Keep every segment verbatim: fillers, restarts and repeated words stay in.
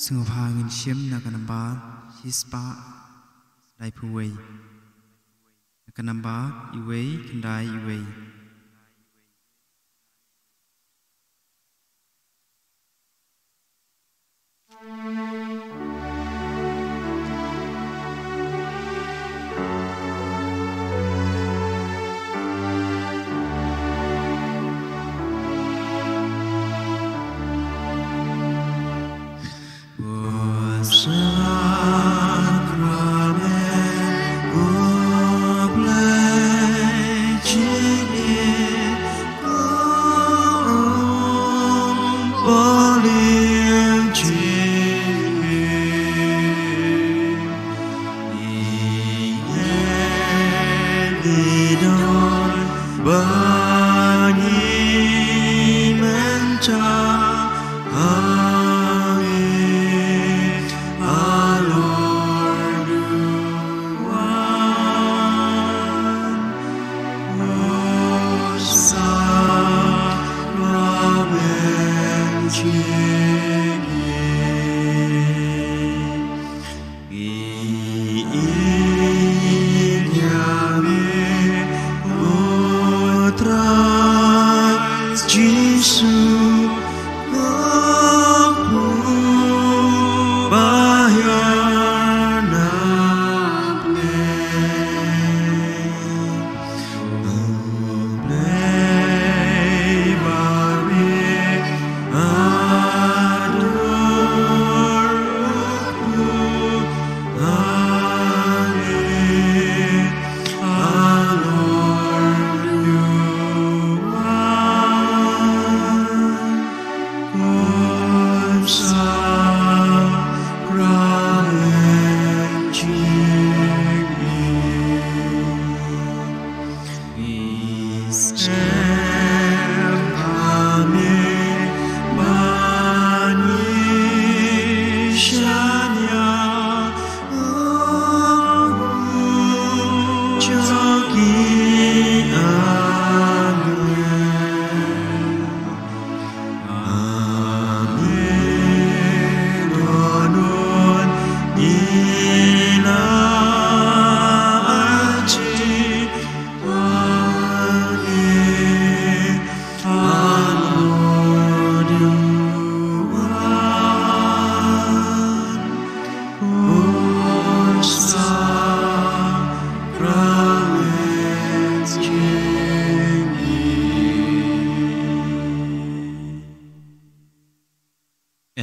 Sngewbha ngin shim na ka nambar shispah laiphew wei. Na ka nambar iwei khyndai iwei.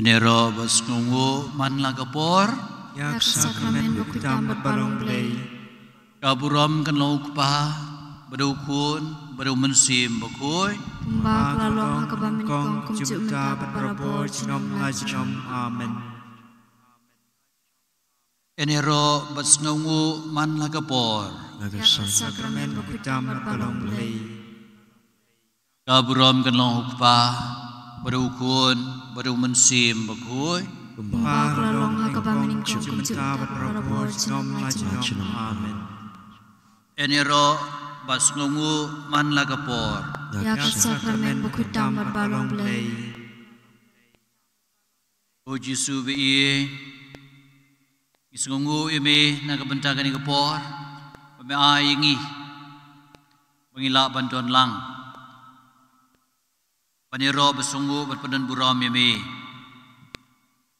Ïaroh bad sngewnguh man la ka por. Ïa ka sakramen bakhuid tam bad ba long Blei. Ka burom kan long u Kpa, bad u Khun, bad u Mynsiem Bakhuid. Kumba ka la long ha kaba nyngkong, kumjuh mynta bad barabor, junom la junom. Amen. Ïaroh bad sngewnguh man la ka por. Ïa ka sakramen bakhuid tam bad ba long Blei. Ka burom kan long u Kpa, bad u Khun, bad u Mynsiem Bakhuid. Kumba ka la long ha kaba nyngkong, kumjuh mynta bad barabor, junom la junom. Amen. Ïaroh bad sngewnguh man la ka por. Ïa ka sakramen bakhuid tam bad ba long Blei. O Jisu ba ïeit, ngi sngewnguh ïa me na ka bynta kane ka por ba me ai ïa ngi ba ngin lah ban don lang ban ïaroh bad sngewnguh bad pyndonburom ïa me.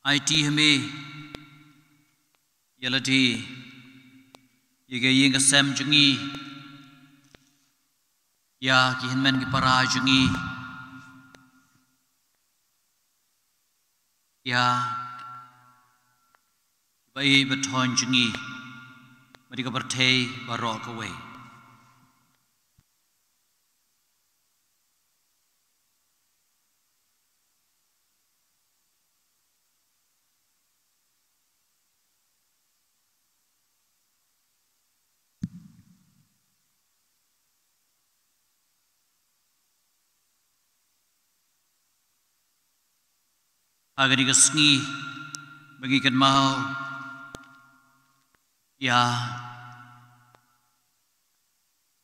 Aiti ha me ïa lade, ïa ka ïing ka sem jong ngi, ïa ki hynmen ki para jong ngi, ïa kiba ïeit ba thoh jong ngi, bad ïa ka pyrthei baroh kawei. Ha kane ka sngi ba ngi kynmaw ïa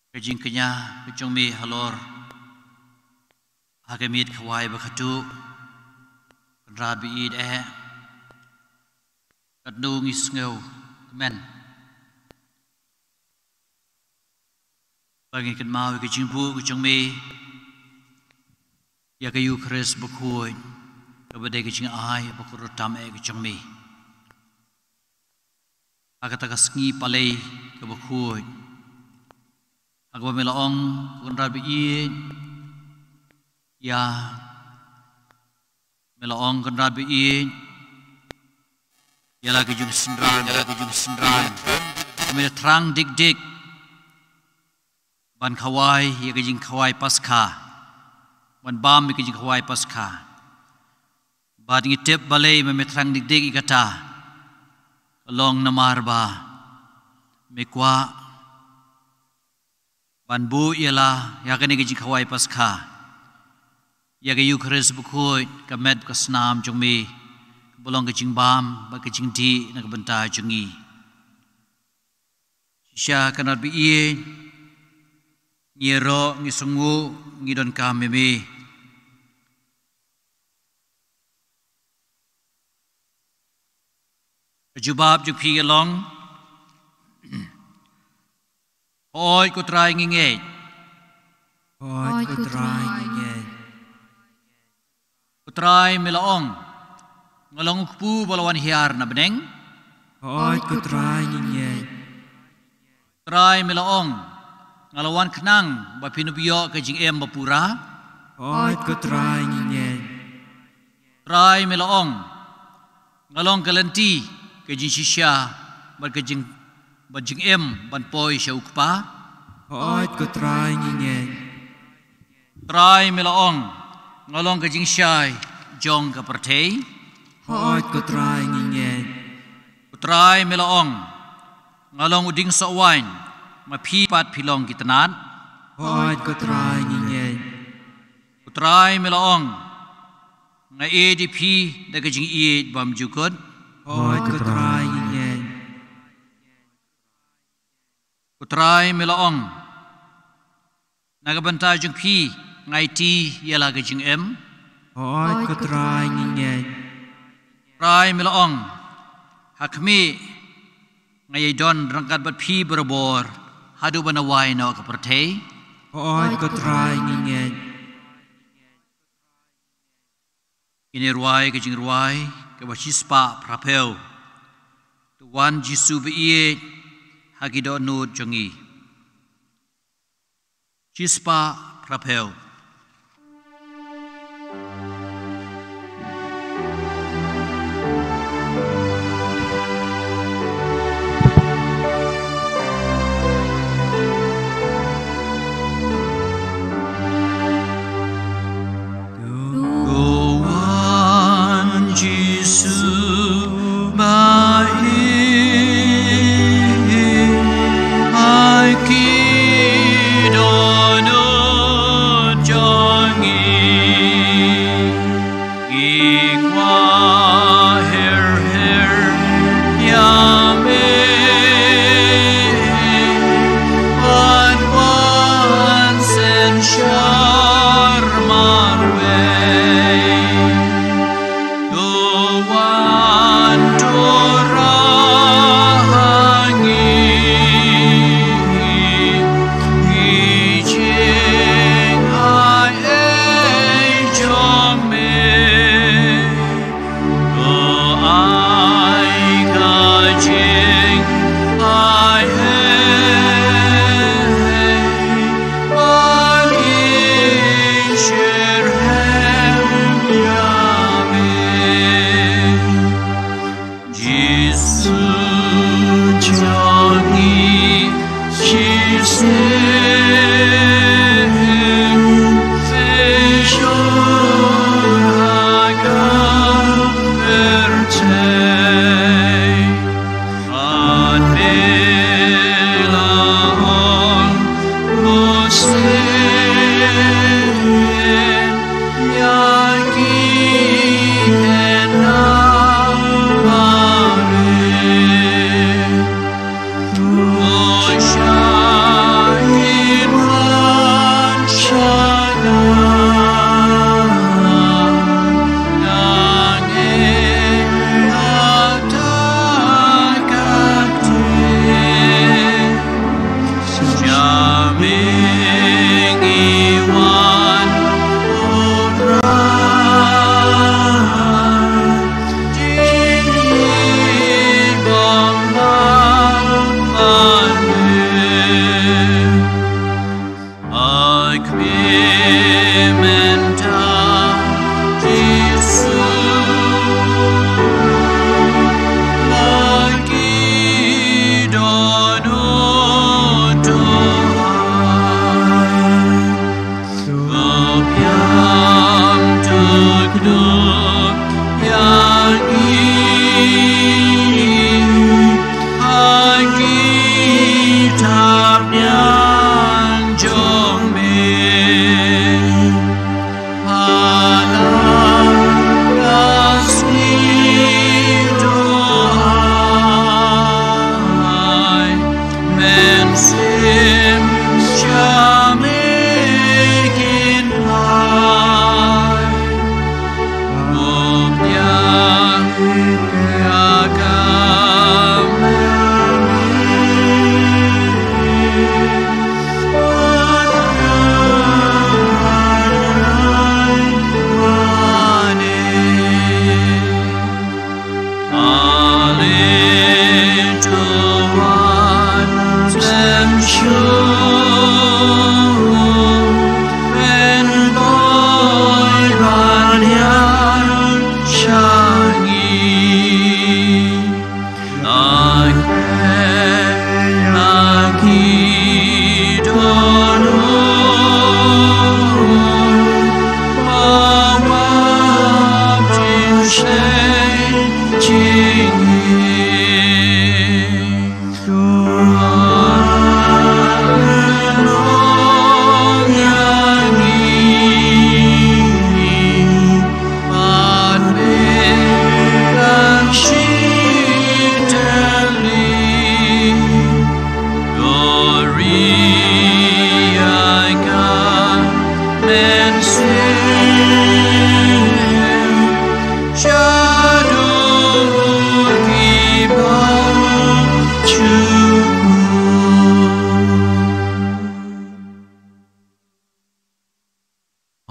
ka jingkñia ka jong me halor ha ka miet khawai ba khatduh, Kynrad ba ïeit eh, Katno ngi sngew kmen ba ngi kynmaw ïa ka jingbuh ka jong me ïa ka Ïukharist bakhuid, kaba dei ka jingai bakhuid tam eh ka jong me. Ha kata ka sngi palei kaba khuid, ha kaba me la ong, Kynrad ba ïeit, ïa, me la ong, Kynrad ba ïeit, ïa la ka jingsynran, ïa la ka jingsynran. Me la thrang dik dik ban khawai ïa ka jingkhawai Paskha, ban bam ïa ka jingkhawai Paskha. Bad ngi tip balei me thrang dik dik ïa kata. Ka long namar ba me kwah ban buh ïa la ïa kane ka jingkhawai Paskha, ïa ka Ïukharist bakhuid, ka met ka snam jong me, kaba long ka jingbam bad ka jingdih na ka bynta jong ngi. Shisha Kynrad ba ïeit, ngi ïaroh, ngi sngewnguh, ngi donkam ïa me. Ka jubab jong phi ka long, hooid ko Trai ngi ngeit. Hooid ko Trai ngi ngeit. Ko Trai me la ong, nga long u kpu ba la wan hiar na bneng. Hooid ko Trai ngi ngeit. Trai me la ong, nga la wan khnang ba phin ïoh ka jingim ba pura. Hooid ko Trai ngi ngeit. Trai me la ong, nga long ka lynti, ka jingshisha bad ka jing, bad jingim ban poi sha u Kpa. Hooid ko Trai ngi ngeit. Trai me la ong, nga long ka jingshai jong ka pyrthei. Hooid ko Trai ngi ngeit. Ko Trai me la ong, nga long u dieng soh waiñ, ma phi pat phi long ki tnat. Hooid ko Trai ngi ngeit. Ko Trai me la ong, nga ïeit ïa phi da ka jingïeit bymjukut. Hooid ko Trai ngi ngeit. Ko Trai me la ong, na ka bynta jong phi nga aiti ïa la ka jingim. Hooid ko Trai ngi ngeit. Trai me la ong, ha khmih, nga ïai don ryngkat bad phi barabor haduh ban da wai noh ka pyrthei. Hooid ko Trai ngi ngeit. Ngin ïa rwai ka jingrwai kaba shispah phraphew. To wan Jisu ba ïeit ha ki dohnud jong ngi. Shispah phraphew. Ko wan Jisu ba ïeit ha ki dohnud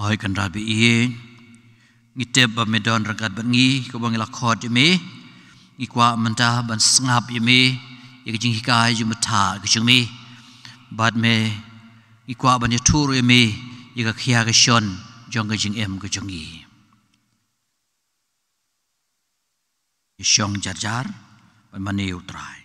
Hoi Kynrad ba ïeit, ngi tip ba me don ryngkat bad ngi, kaba ngi la khot ïa me. Ngi kwah mynta ban sngap ïa me, ïa ka jinghikai jong me, ka jong me. Bad me, ngi kwah ban ïathuh ïa me ïa ka khia ka shon jong ka jingim ka jong ngi. Shong jar jar ban mane ïa U Trai.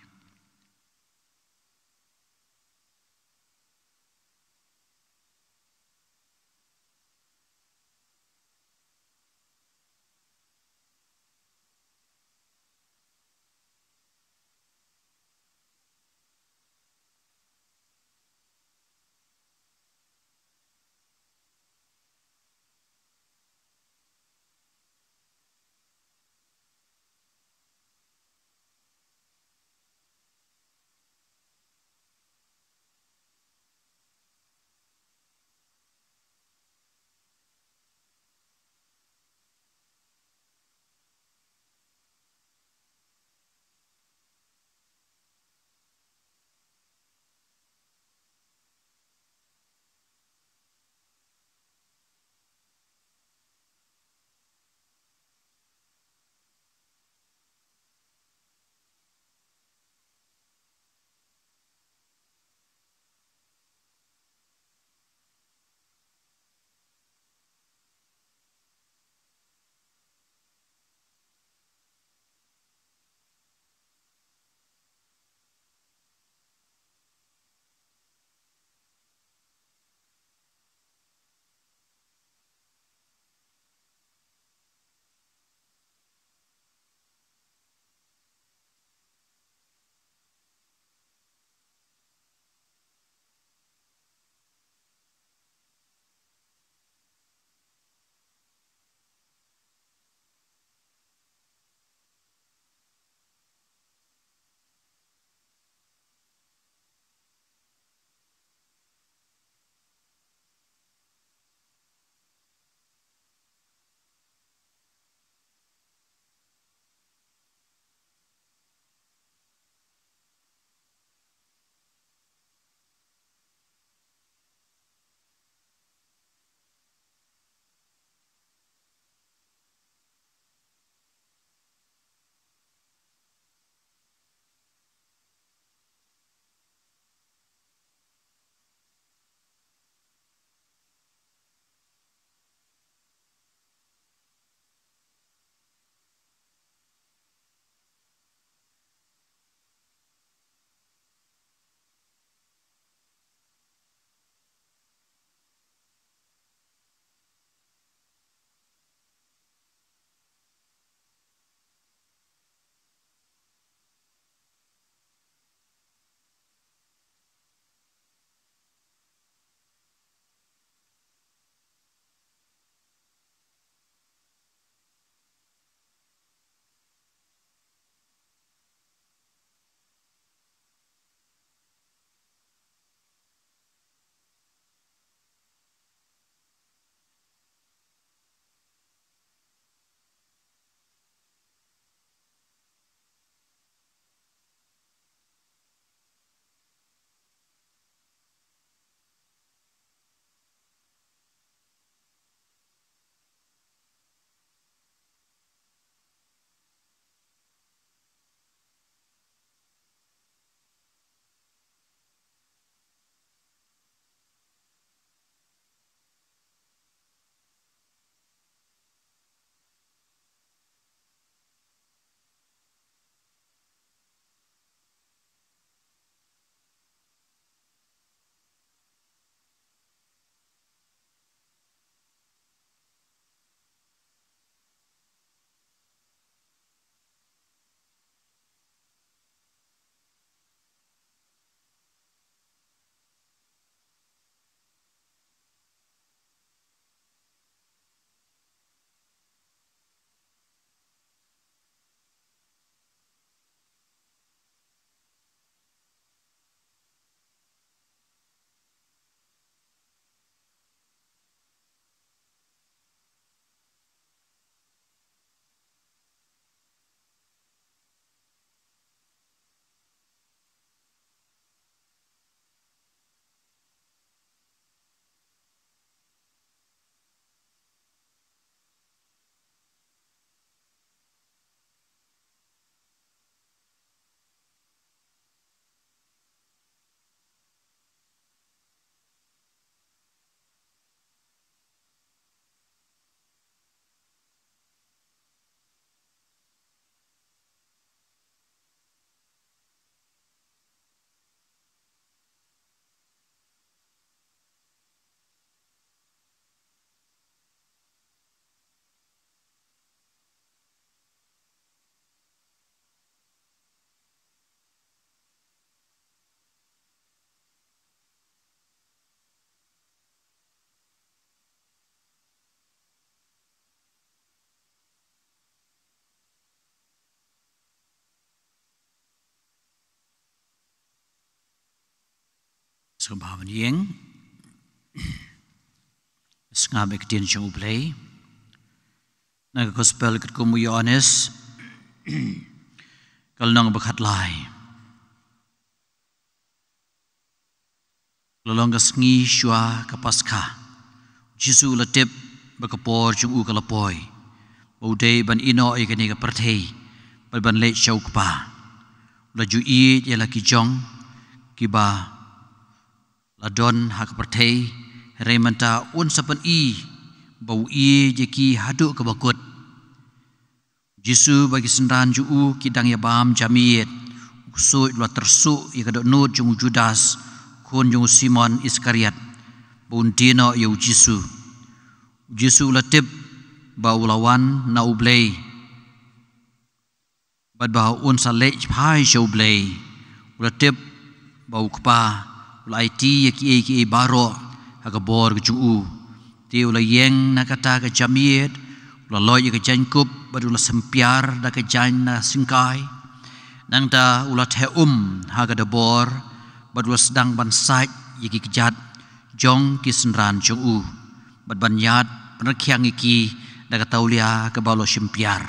Kaba ban ïeng, sngap ïa ka ktien jong U Blei na ka Gospel katkum u Ïoannis, ka lynnong ba khatlai. La long ka sngi shuwa ka Paskha. Jisu u la tip ba ka por jong u ka la poi, ba u dei ban ïehnoh ïa kane ka pyrthei bad ban leit sha u Kpa. U la ju ïeit ïa la ki jong kiba la don ha ka pyrthei, hynrei mynta un sa pyni ba u ïeit ïa ki haduh kaba kut. Jisu bad ki synran jong u ki dang ïa bam jamiet. U ksuid u la tyrsuh ïa ka dohnud jong u Judas, khun jong u Simon Iskariot, ba un die noh ïa u Jisu. U Jisu u la tip ba u la wan na U Blei bad ba un sa leit phai sha U Blei. U la tip ba u Kpa u la aiti ïa kiei kiei baroh ha ka bor ka jong u. Te u la ïeng na kata ka jamiet, u la loit ïa ka jaiñkup bad u la sympiar da ka jaiñ na syngkai. Nangta u la theh um ha ka dabor bad u la sdang ban sait ïa ki kjat jong ki synran jong u bad ban ïaid pynrkhiang ïa ki da ka tawlia kaba u la sympiar.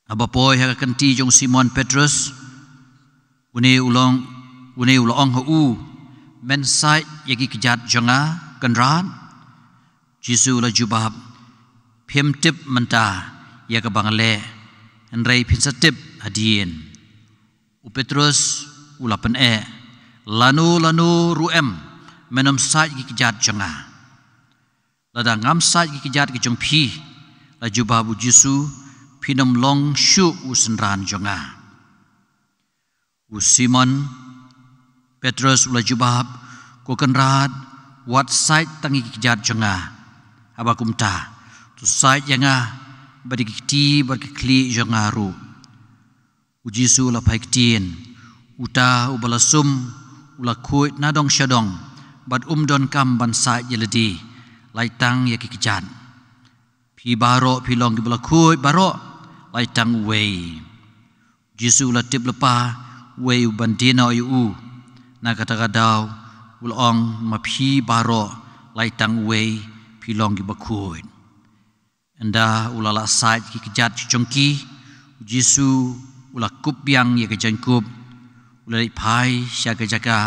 Haba poi ha ka kynti jong u Simon Petrus, une u long, une u la ong ha u, "Men sait ïa ki kjat jong nga, Kynrad?" Jisu u la jubab, "Phim tip mynta ïa kaba nga leh, hynrei phin sa tip hadien." U Petrus u la pyn-eh, "Lano lano ruh em, men ym sait ïa ki kjat jong nga." "Lada ngam sait ïa ki kjat ki jong phi," la jubab u Jisu, "phin ym long shuh u synran jong nga." U Simon Petrus u la jubab, "Ko Kynrad, wat sait tang ïa ki kjat jong nga. Haba kumta, to sait ïa nga bad ïa ki kti bad ki khlieh jong nga ruh." U Jisu u la phai ktien, "Uta uba la sum u la khuid nadong shadong bad um donkam ban sait ïa lade, lait tang ïa ki kjat. Phi baroh phi long kiba la khuid baroh, lait tang uwei." U Jisu u la tip lypa uwei uban die noh ïa u. Na kata ka daw u la ong, "Ma phi baroh, lait tang uwei, phi long kiba khuid." Ynda u la lah sait ki kjat jong ki, u Jisu u la kup biang ïa ka jaiñkup, u la leit phai sha ka jaka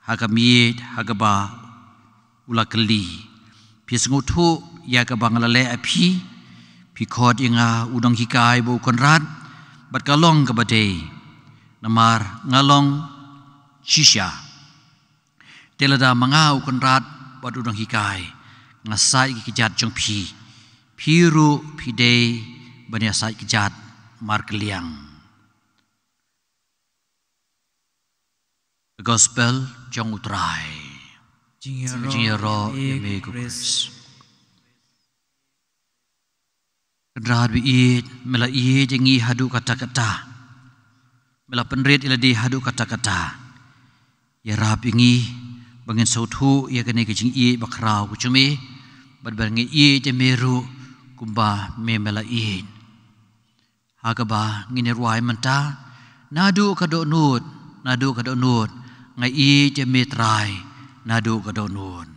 ha ka miet ha kaba u la kylli, "Phi sngewthuh ïa kaba nga la leh ha phi? Phi khot ïa nga u nonghikai bad u Kynrad, bad ka long kaba dei, namar nga long shisha. Te lada ma nga u Kynrad bad u nonghikai, nga sait ki kjat jong phi, phi ruh phi dei ban ïa sait kjat markylliang." Gospel jong U Trai. Jingïaroh ïa me ko Khrist. Kynrad ba ïeit, me la ïeit ïa ngi haduh katta katta. Me la pynrit ïa lade haduh katta katta. Ïarap ïa ngi ba ngin sngewthuh ïa kane ka jingïeit bakhraw ka jong me, bad ba ngin ïeit ïa me ruh kumba me, me la ïeit. Ha kaba ngin ïa rwai mynta, naduh ka dohnud, naduh ka dohnud, nga ïeit ïa me Trai, naduh ka dohnud.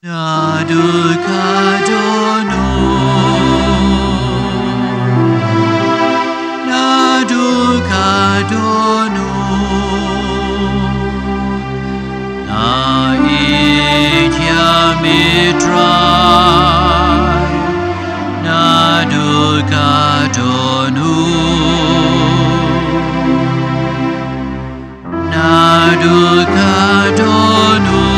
Naduh ka dohnud, naduh ka dohnud, nga ïeit ïa me Trai, naduh ka dohnud. Naduh ka dohnud,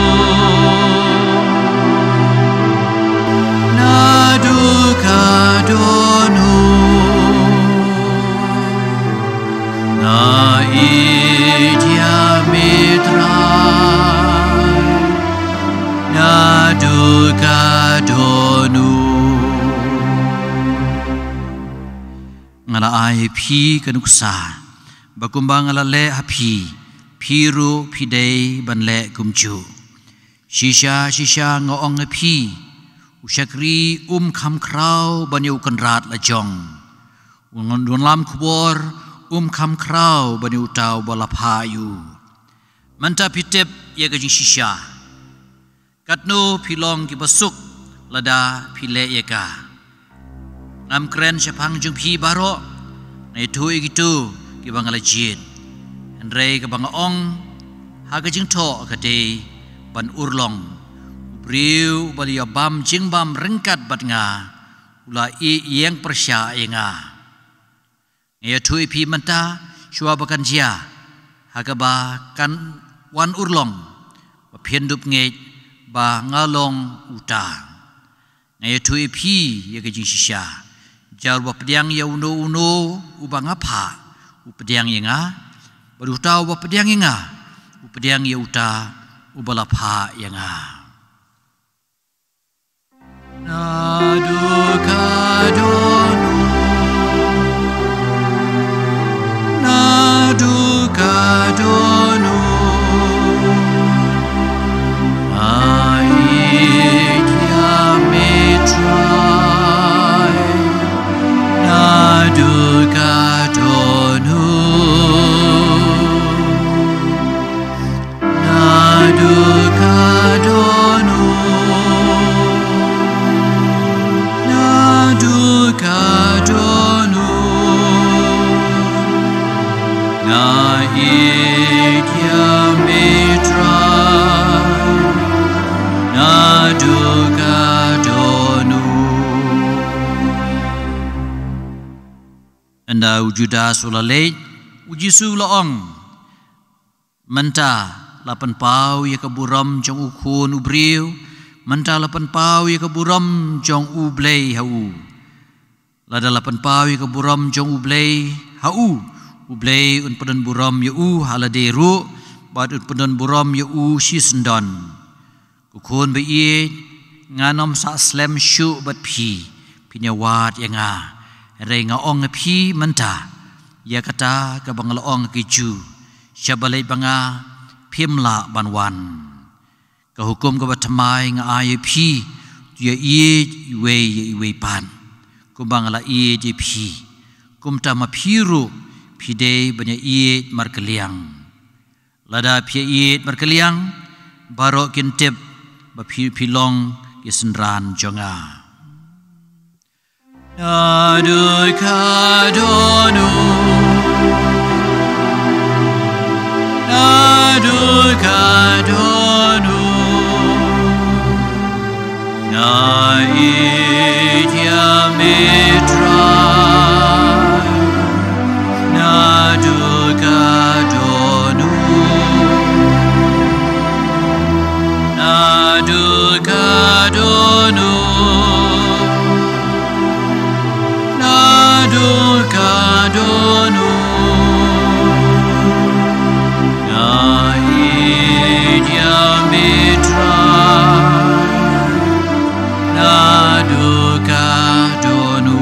naduh ka dohnud, nga ïeit ïa me Trai, naduh ka dohnud. Nga la ai ha phi ka nuksa, ba kumba nga la leh ha phi, phi ruh phi dei ban leh kumjuh. Shisha shisha nga ong ha phi, u U shakri um kham khraw ban ïa u kynrad la jong. U ngan don lam khubor um kham khraw ban ïa uta uba la phah ïa u. Mynta phi tip ïa ka jingshisha. Katno phi long kiba suk lada phi leh ïa ka. Ngam kren shaphang jong phi baroh, nga ïathuh ïa kito kiba nga la jied. Hynrei kaba nga ong ha ka jingthoh ka dei ban urlong. U briew uba la ïa bam jingbam ryngkat bad nga, u la ïeng pyrshah ïa nga. Nga ïathuh ïa phi mynta, shuwa ba kan jia ha kaba kan wan urlong, ba phin dup ngeit ba nga long uta. Nga ïathuh ïa phi ïa ka jingshisha. Jar uba pdiang ïa uno uno uba nga phah, u pdiang ïa nga. Bad uta uba pdiang ïa nga, u pdiang ïa uta uba la phah ïa nga. Naduh ka don u, naduh ka don u, ai ïa me Trai. Naduh ka don u, naduh ka don u, naduh ka don u. Nga ïeit ïa me Trai, naduh ka don u. Ynda u Judas u la leit, u Jisu u la ong, mynta la pynpaw ïa ka burom jong u Khun u briew, mynta la pynpaw ïa ka burom jong U Blei ha u. Lada la pynpaw ïa ka burom jong U Blei ha u, U Blei un pyndon burom ïa u ha lade ruh, bad un pyndon burom ïa u shisyndon. Ko khun ba ïeit, ngan ym sah slem shuh bad phi, phin ïa wad ïa nga. Hynrei nga ong ïa phi mynta, ïa kata kaba nga la ong ha ki Jiw, sha ba leit ba nga phim lah ban wan. Ka hukum kaba thymmai nga ai ïa phi, to ïa ïeit iwei ïa iwei pat, kumba nga la ïeit ïa phi. Kumta ma phi ruh phi dei ban ïa ïeit markylliang. Lada phi ïa ïeit markylliang, baroh kin tip ba phi, phi long ki synran jong nga. Naduh ka don u, naduh ka don u, nga ïeit ïa me Trai. Naduh ka don u, naduh ka don u, naduh ka don u, nga ïeit ïa me Trai. Naduh ka don u.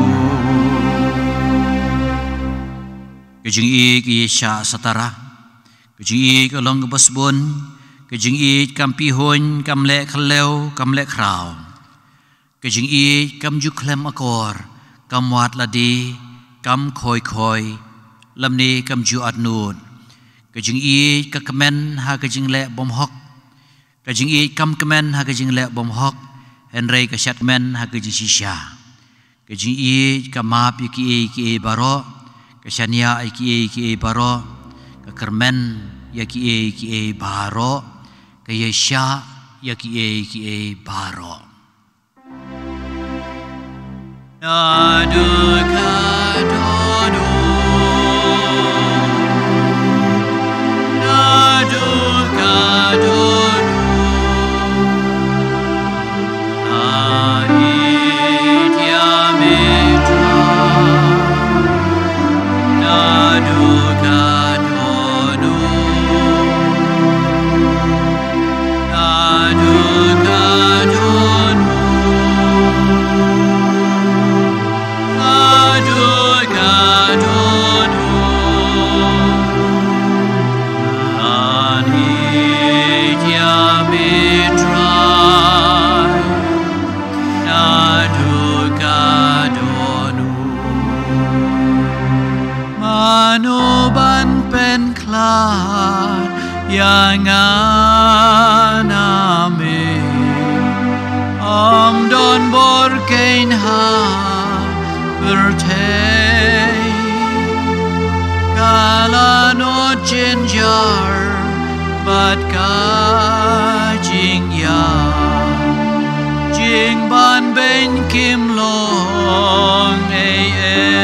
Ka jingïeit ka ïa shah satara. Ka jingïeit ka long kaba sbun. Ka jingïeit kam pihuiñ, kam leh khlem, kam leh khraw. Ka jingïeit kam ju khlem akor, kam wad lade, kam khoi khoi, lymne kam ju atnud. Ka jingïeit ka kmen ha ka jingleh bymhok. Ka jingïeit kam kmen ha ka jingleh bymhok, hynrei ka shad kmen ha ka jingshisha. Ka jingïeit ka map ïa kiei kiei baroh, ka shaniah ïa kiei kiei baroh, ka kyrmen ïa kiei kiei baroh, ka ïa shah ïa kiei kiei baroh. Naduh ka don u, naduh ka don u, nga ïeit ïa me Trai. Naduh ka don u, naduh ka don u, naduh ka Mano ban pynkhlad ïa nga na me? Ym don bor kein ha pyrthei. Ka la nud jynjar bad ka jingïap, jingbanbeiñ kim long ei ei.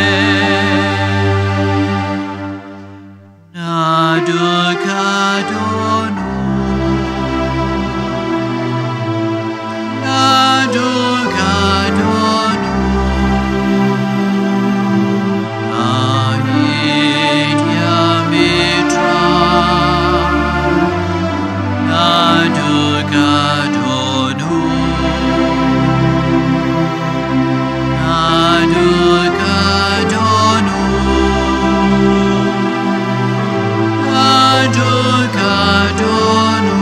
Naduh ka don u, naduh ka don u, nga ïeit ïa me Trai. Naduh ka don u, naduh ka don u, naduh ka don u,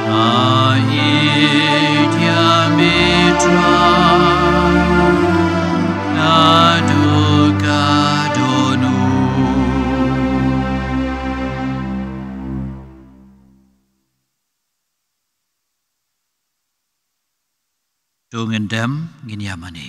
nga ïeit ïa me Trai. Naduh ka don u. To ngin dem, ngin ïa mane.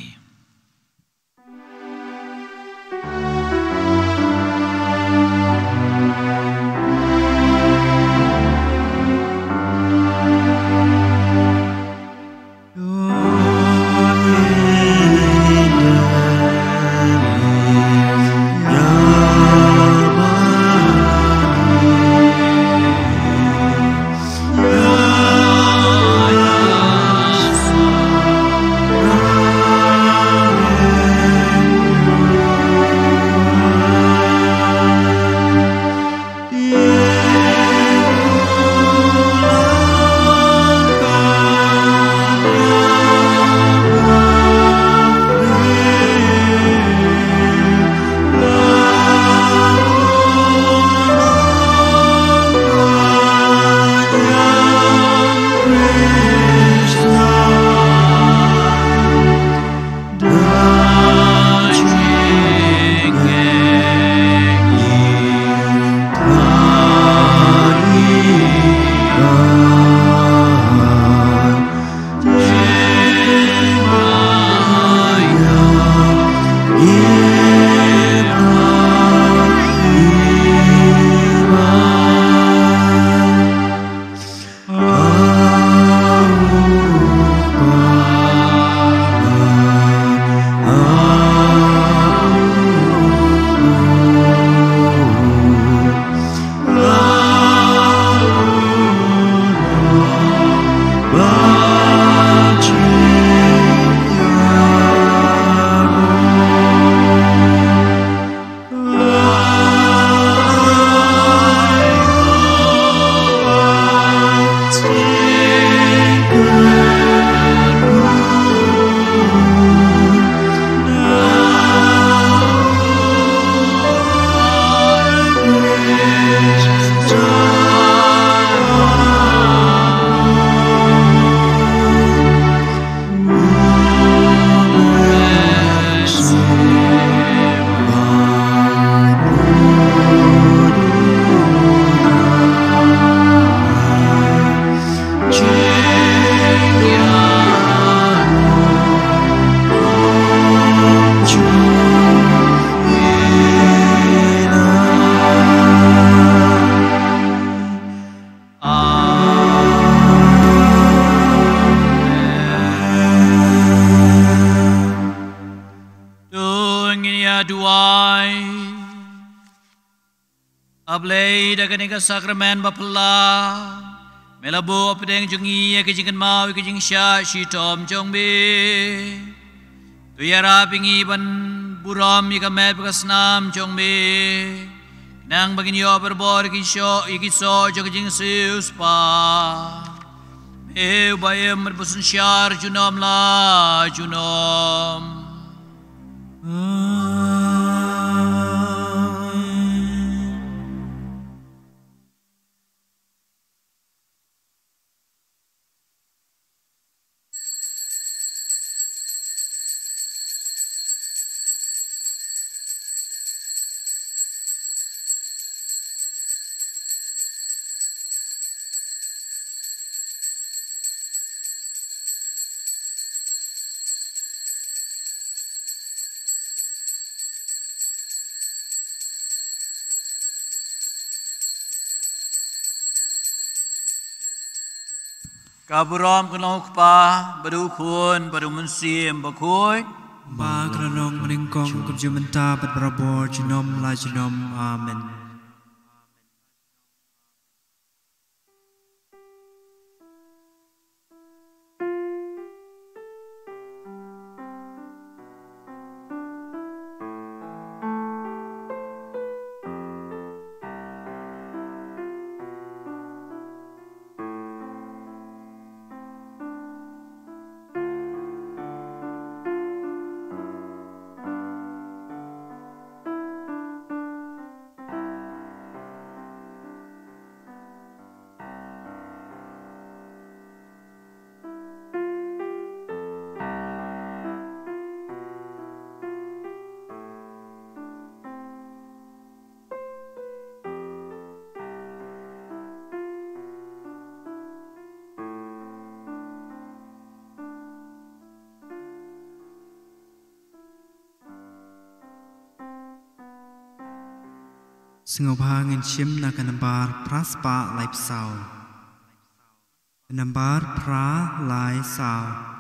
Amen. To ngin ïa duwai. A Blei, da kane ka sakramen ba phylla, me la buh hapdeng jong ngi ïa ka jingkynmaw ïa ka jingshah shitom jong me. To ïarap ïa ngi ban burom ïa ka met bad ka snam jong me, khnang ba ngin ïoh barabor ïa ki soh, ïa ki soh jong ka jingsiewspah. Me uba im bad ba synshar junom la junom. Amen. Ka burom ka long u Kpa, bad u Khun, bad u Mynsiem Bakhuid. Ba ka la long mynnyngkong, kumjuh mynta, bad barabor, junom la junom. Amen. Sngewbha ngin shim na ka nambar phra spah laiphew saw. Nambar phra lai saw.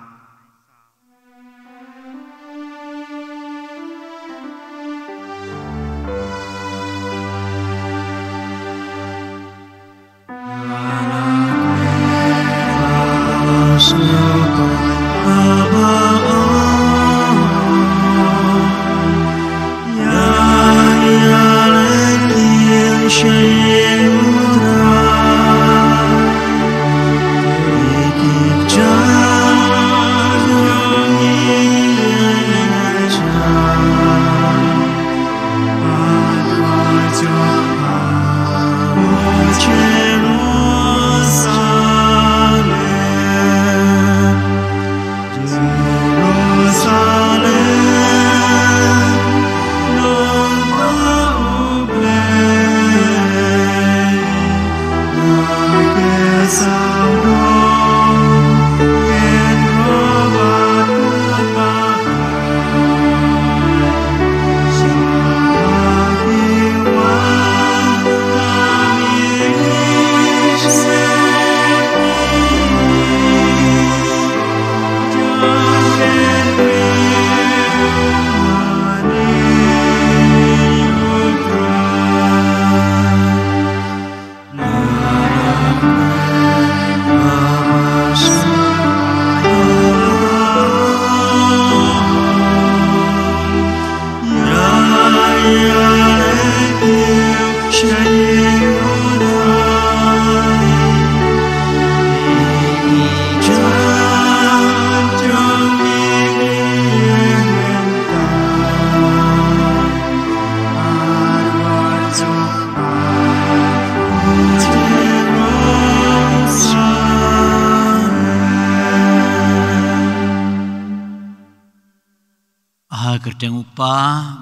Ha ka kyrteng u Kpa,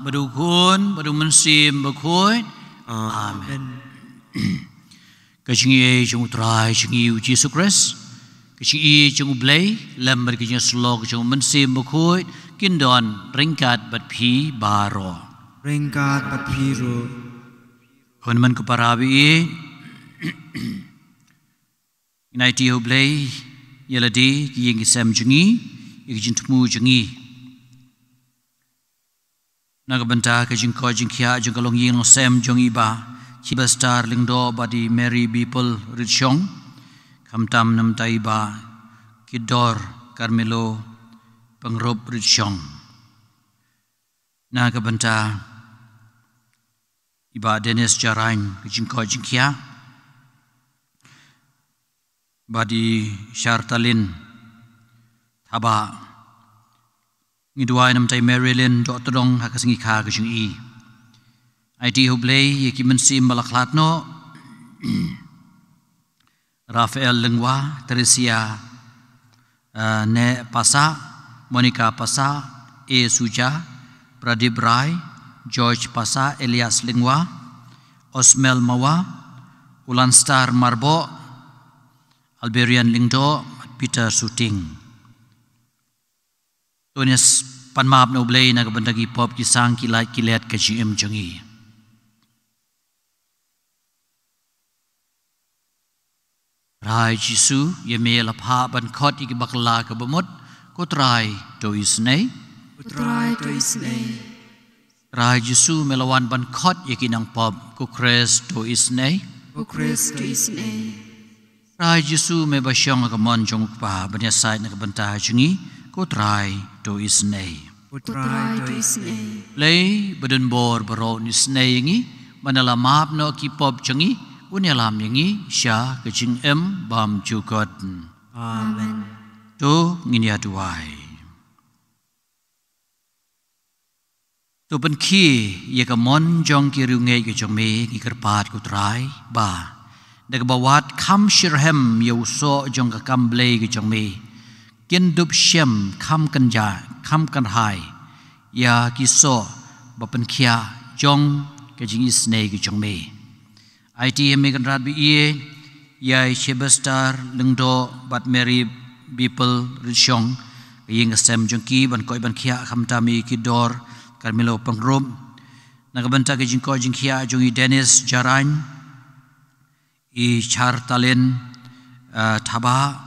bad u Khun, bad u Mynsiem Bakhuid. Amen. Ka jingïeit jong u Trai jong ngi u Jisu Khrist, ka jingïeit jong u Blei, lem bad ka jingïasyllok jong u Mynsiem Bakhuid, kin don ryngkat bad phi baroh. Ryngkat bad phi ruh. Khun man ko para baieit, ngin aiti ha u Blei ïa lade, ki ïing ki sem jong ngi, ïa ki jingthmu jong ngi. Na ka bynta ka jingkoit jingkhiah jong ka longïing longsem jong i Bah Chibastar Lyngdoh bad i Mary Bipul Ritshong, khamtam namar i Bah Kidor Carmelo Pyngrope Ritshong. Na ka bynta i Bah Dennis Jarain, ka jingkoit jingkhiah. Bad i Shartalin Thabah. Ngi duwai namar i Marilyn Dohtdong ha ka sngi kha ka jong i. Aiti ha u Blei ïa ki mynsiem ba la khlad noh. Raphael Lyngwa, Theresia, eh, Neh Passah, Monica Passah, A Suja, Pradip Rai, George Passah, Elias Lyngwa, Osmel Mawa, Ulanstar Marboh, Alberian Lyngdoh, Peter Suting. To ngin ïa pan map na u Blei na ka bynta ki pop ki sang ki lait ki let ka jingim jong ngi. Trai Jisu, ïa me la phah ban khot ïa ki bakla ka bamut, ko Trai to isynei. Ko Trai to isynei. Trai Jisu, me la wan ban khot ïa ki nongpop, ko Khrist to isynei. Ko Khrist to isynei. Trai Jisu, me ba shong ha ka mon jong u Kpa ban ïasaid na ka bynta jong ngi, ko Trai to isynei. Ko Trai to isynei. Blei ba don bor baroh un isynei ïa ngi, ban da la map noh ki pop jong ngi, un ïalam ïa ngi sha ka jingim bymjukut. Amen. To ngin ïa duwai. To pynkhie ïa ka mon jong ki riewngeit ka jong me, ngi kyrpad ko Trai, ba da kaba wad kham shitrhem ïa u soh jong ka kam blei ka jong me, kin dup shem kham kynja kham kynhai ïa ki soh ba pynkhiah jong ka jingisynei ka jong me. Aiti ha me Kynrad ba ïeit, ïa i Chebester Lyngdoh bad Mary Bipel Rynshong, ka ïing ka sem jong ki, ban koit ban khiah khamtam ïa ki dor Carmelo Pyngrope. Na ka bynta ka jingkoit jingkhiah jong i Dennis Jarain, i Chartalin, eh, Thabah,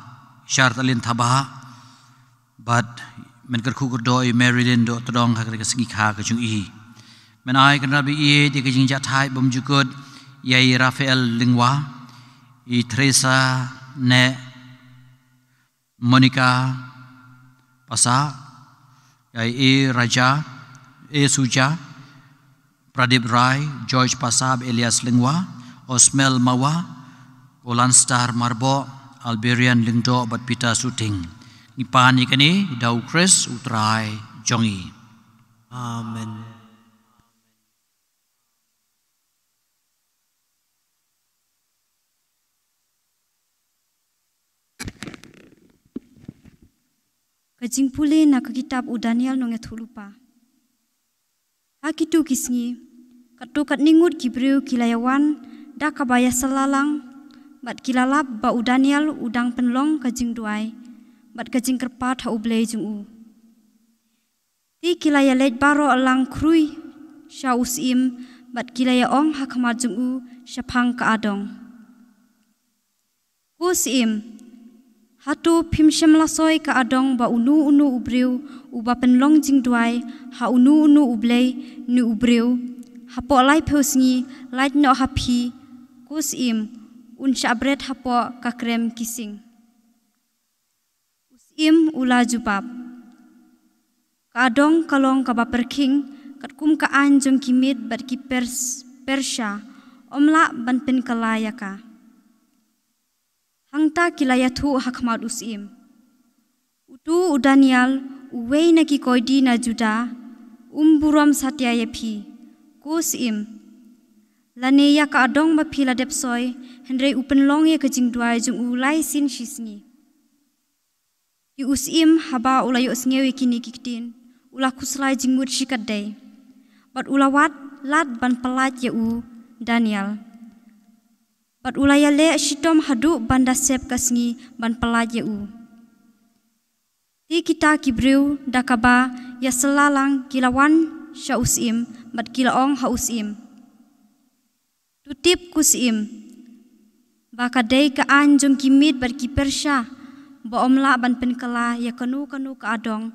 Chartalin Thabah, bad men kyrkhu kyrdoh i Marilyn Dohtdong ha ka sngi kha ka jong i. Men ai Kynrad ba ïeit ïa ka jingjahthait bymjukut ïa i Raphael Lyngwa, i Teresa Neh, Monica Pasa, ïa i Raja, i Suja, Pradip Rai, George Pasab, Elias Lyngwa, Osmel Mawa, Olanstar Marboh, Alberian Lyngdoh bad Peter Suting. Ngi pan ïa kane da u Khrist u Trai jong ngi. Amen. Ka jingpule na ka kitab u Daniel nongïathuhlypa. Ha kitu ki sngi, katto katne ngut ki briew ki la ïawan da kaba ïasylla lang, bad ki la lap ba u Daniel u dang pynlong ka jingduwai bad ka jingkyrpad ha U Blei jong u. Te ki la ïaleit baroh lang khrui sha u syiem, bad ki la ïaong ha khmat jong u shaphang ka adong. Ko syiem, hato phim shym la soi ka adong ba uno uno u briew uba pynlong jingduwai ha uno uno u blei ne u briew hapoh laiphew sngi, lait noh ha phi, ko syiem, un shah bret hapoh ka krem ki sing? U syiem u la jubab, ka adong ka long kaba pyrkhing, katkum ka aiñ jong ki Mid bad ki Pers-, Persha, ym lah ban pynkylla ïa ka. Hangta ki la ïathuh ha khmat u syiem, uto u Daniel, uwei na ki koidi na Juda, um burom satia ïa phi, ko syiem, lane ïa ka adong ba phi la dep soi, hynrei u pynlong ïa ka jingduwai jong u lai sien shi sngi. Te u syiem haba u la ïohsngew ïa kine ki ktien, u la khuslai jingmut shikatdei, bad u la wad lad ban pyllait ïa u Daniel, bad u la ïaleh shitom haduh ban da sep ka sngi ban pyllait ïa u. Te kita ki briew da kaba ïasylla lang ki la wan sha u syiem, bad ki la ong ha u syiem, to tip ko syiem, ba ka dei ka aiñ jong ki Mid bad ki Persha, ba ym lah ban pynkylla ïa kano kano ka adong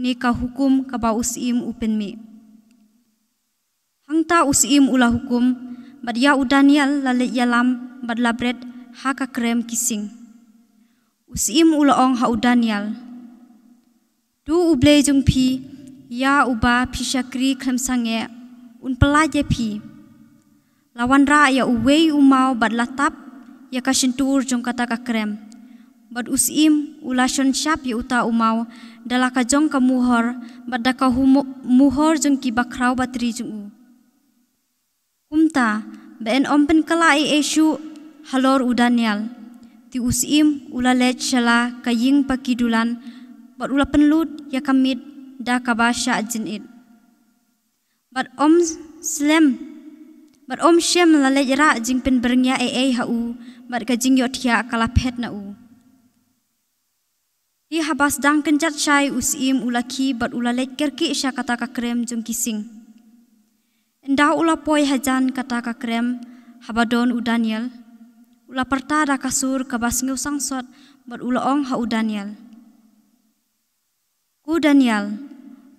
ne ka hukum kaba u syiem u pynmih. Hangta u syiem u la hukum, bad ïa u Daniel la leit ïalam bad la bret ha ka krem ki sing. U syiem u la ong ha u Daniel, to U Blei jong phi, ïa uba phi shakri khlem sangeh, un pyllait ïa phi. La wanrah ïa uwei u maw bad la tap ïa ka shyntur jong kata ka krem. Bad u syiem u la shon shap ïa uta u maw da la ka jong ka muhor, bad da ka hu-, muhor jong ki bakhraw batri jong u. Kumta, ba yn ym pynkylla ei ei shuh halor u Daniel. Te u syiem u la leit sha la ka ïing paki dulan, bad u la pynlut ïa ka Mid da kaba shah jynit. Bad ym slem, bad ym shym la leit rah jingpynbyrngia ei ei ha u, bad ka jingïohthiah ka la phet na u. Te haba sdang kynjat shai u syiem u la khie bad u la leit kyrkieh sha kata ka krem jong ki sing. Ynda u la poi hajan kata ka krem haba don u Daniel, U la pyrta da ka sur kaba sngewsangsot bad u la ong ha u Daniel: Ko Daniel,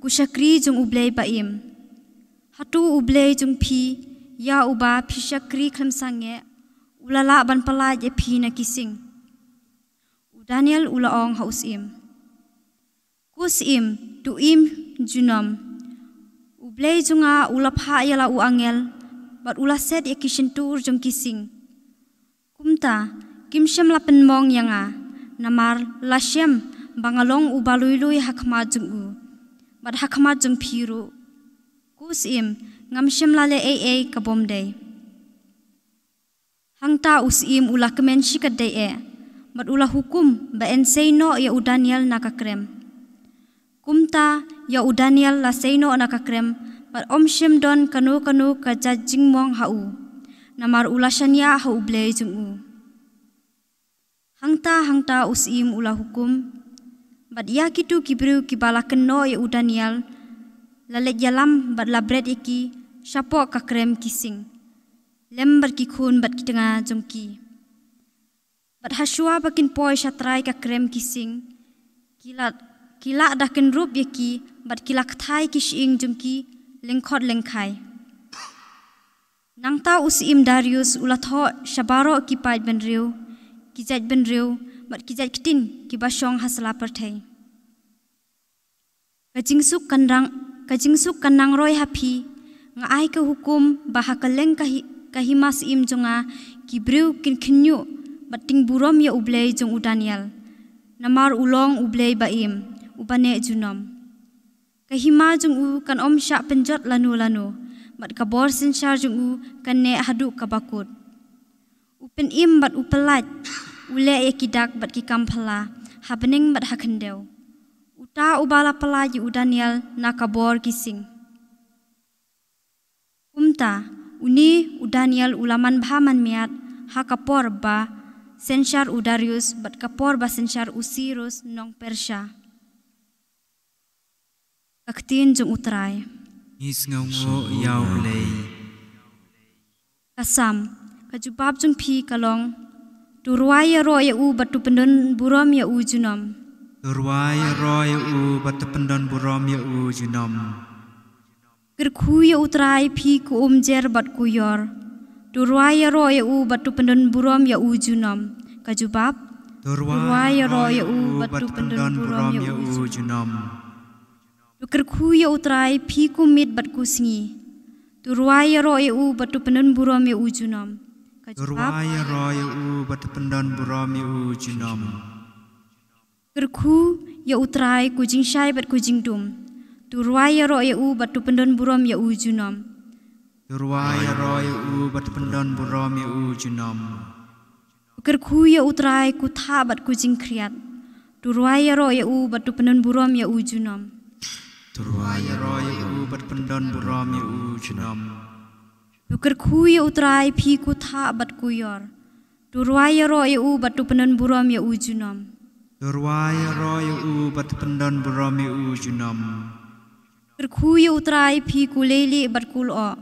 ko shakri jong U Blei ba im, hato U Blei jong phi, ïa uba phi shakri khlem sangeh, u la lah ban pyllait ïa phi na ki sing? U Daniel u la ong ha u syiem: Ko syiem, to im junom. U Blei jong nga u la phah ïa la u angel bad u la set ïa ki shyntur jong ki sing. Kumta, kim shym la pynmong ïa nga, namar la shem ba nga long uba lui lui ha khmat jong u bad ha khmat jong phi ruh. Ko syiem, ngam shym la leh ei ei ka bym dei. Hangta u syiem u la kmen shikatdei eh bad u la hukum ba yn sei noh ïa u Daniel na ka krem. Kumta, ïa u Daniel la sei noh na ka krem bad ym shym don kano kano ka jait jingmong ha u, namar u la shaniah ha U Blei jong u. Hangta hangta u syiem u la hukum, bad ïa kito ki briew kiba la kynnoh ïa u Daniel la leit ïalam bad la bret ïa ki shapoh ka krem ki sing, lem bad ki khun bad ki tnga jong ki. Bad hashuwa ba kin poi sha trai ka krem ki sing, ki la, ki la da kynrup ïa ki bad ki la kthai ki shyieng jong ki lyngkhot lyngkhai. Nangta u syiem Darius u la thoh sha baroh ki paid bynriew, ki jait bynriew bad ki jait ktien kiba shong ha sla pyrthei: Ka jingsuk kan rang, ka jingsuk kan nang roi ha phi. Nga ai ka hukum ba ha kylleng ka hi-, ka hima syiem jong nga ki briew kin khynñiuh bad tyngburom ïa U Blei jong u Daniel, namar u long U Blei ba im, uba neh junom. Ka hima jong u kan ym shah pynjot lano lano, bad ka bor synshar jong u kan neh haduh kaba kut. U pynim bad u pyllait, u leh ïa ki dak bad ki kam phylla ha bneng bad ha khyndew, uta uba la pyllait ïa u Daniel na ka bor ki sing. Kumta, une u Daniel u la manbha manmiat ha ka por ba synshar u Darius bad ka por ba synshar u Sirus nong Persia. Ka ktien jong U Trai. Ngi sngewnguh ïa U Blei. Ka Salm, ka jubab jong phi ka long: To rwai ïaroh ïa u bad to pyndon burom ïa u junom. To rwai ïaroh ïa u bad to pyndon burom ïa u junom. Kyrkhu ïa U Trai phi ko umjer bad ko ïor. To rwai ïaroh ïa u bad to pyndon burom ïa u junom. Ka jubab: To rwai ïaroh ïa u bad to pyndon burom ïa u junom. To kyrkhu ïa U Trai phi ko miet bad ko sngi. To rwai ïaroh ïa u bad to pyndon burom ïa u junom. Ka jubab: To rwai ïaroh ïa u bad to pyndon burom ïa u junom. Kyrkhu ïa U Trai ko jingshai bad ko jingdum. To rwai ïaroh ïa u bad to pyndon burom ïa u junom. To rwai ïaroh ïa u bad to pyndon burom ïa u junom. To kyrkhu ïa U Trai ko thah bad ko jingkhriat. To rwai ïaroh ïa u bad to pyndon burom ïa u junom. To rwai ïaroh ïa u bad to pyndon burom ïa u junom. To kyrkhu ïa U Trai phi ko thah bad ko ïor. To rwai ïaroh ïa u bad to pyndon burom ïa u junom. To rwai ïaroh ïa u bad to pyndon burom ïa u junom. Kyrkhu ïa U Trai phi ko leilieh bad ko lyoh.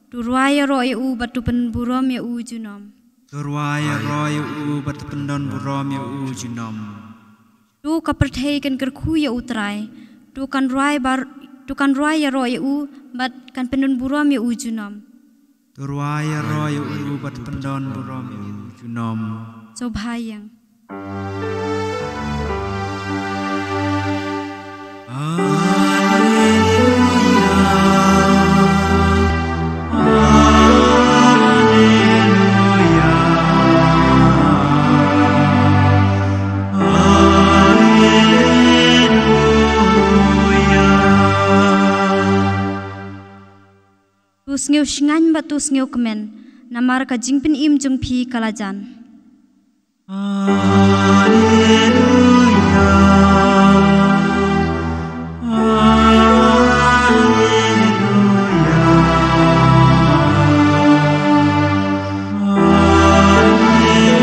To rwai ïaroh ïa u bad to pyndon burom ïa u junom. To rwai ïaroh ïa u bad to pyndon burom ïa u junom. To ka pyrthei kan kyrkhu ïa U Trai. To kan rwai bar-, to kan rwai ïaroh ïa u bad kan pyndon burom ïa u junom. To rwai ïaroh ïa u bad to pyndon burom ïa u junom. Sngewbha ïeng. Alleluia. Alleluia. Alleluia. To sngewsngaiñ bad to sngewkmen, namar ka jingpynim jong phi ka la jan. Alleluia. Alleluia. Alleluia.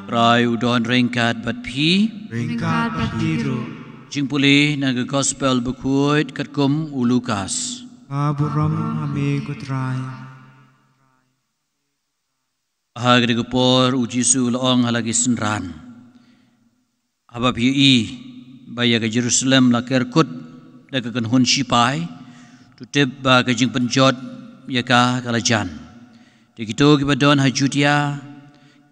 Trai u don ryngkat bad phi. Ryngkat bad phi ruh. Jingpule na ka Gospel bakhuid katkum u Lukas. Ka burom ha me ko Trai. Ha kata ka por u Jisu u la ong ha la ki synran, haba phi ïohi ba ïa ka Jerusalem la kerkut da ka kynhun shipai, to tip ba ka jingpynjot ïa ka ka la jan. Te kito kiba don ha Judia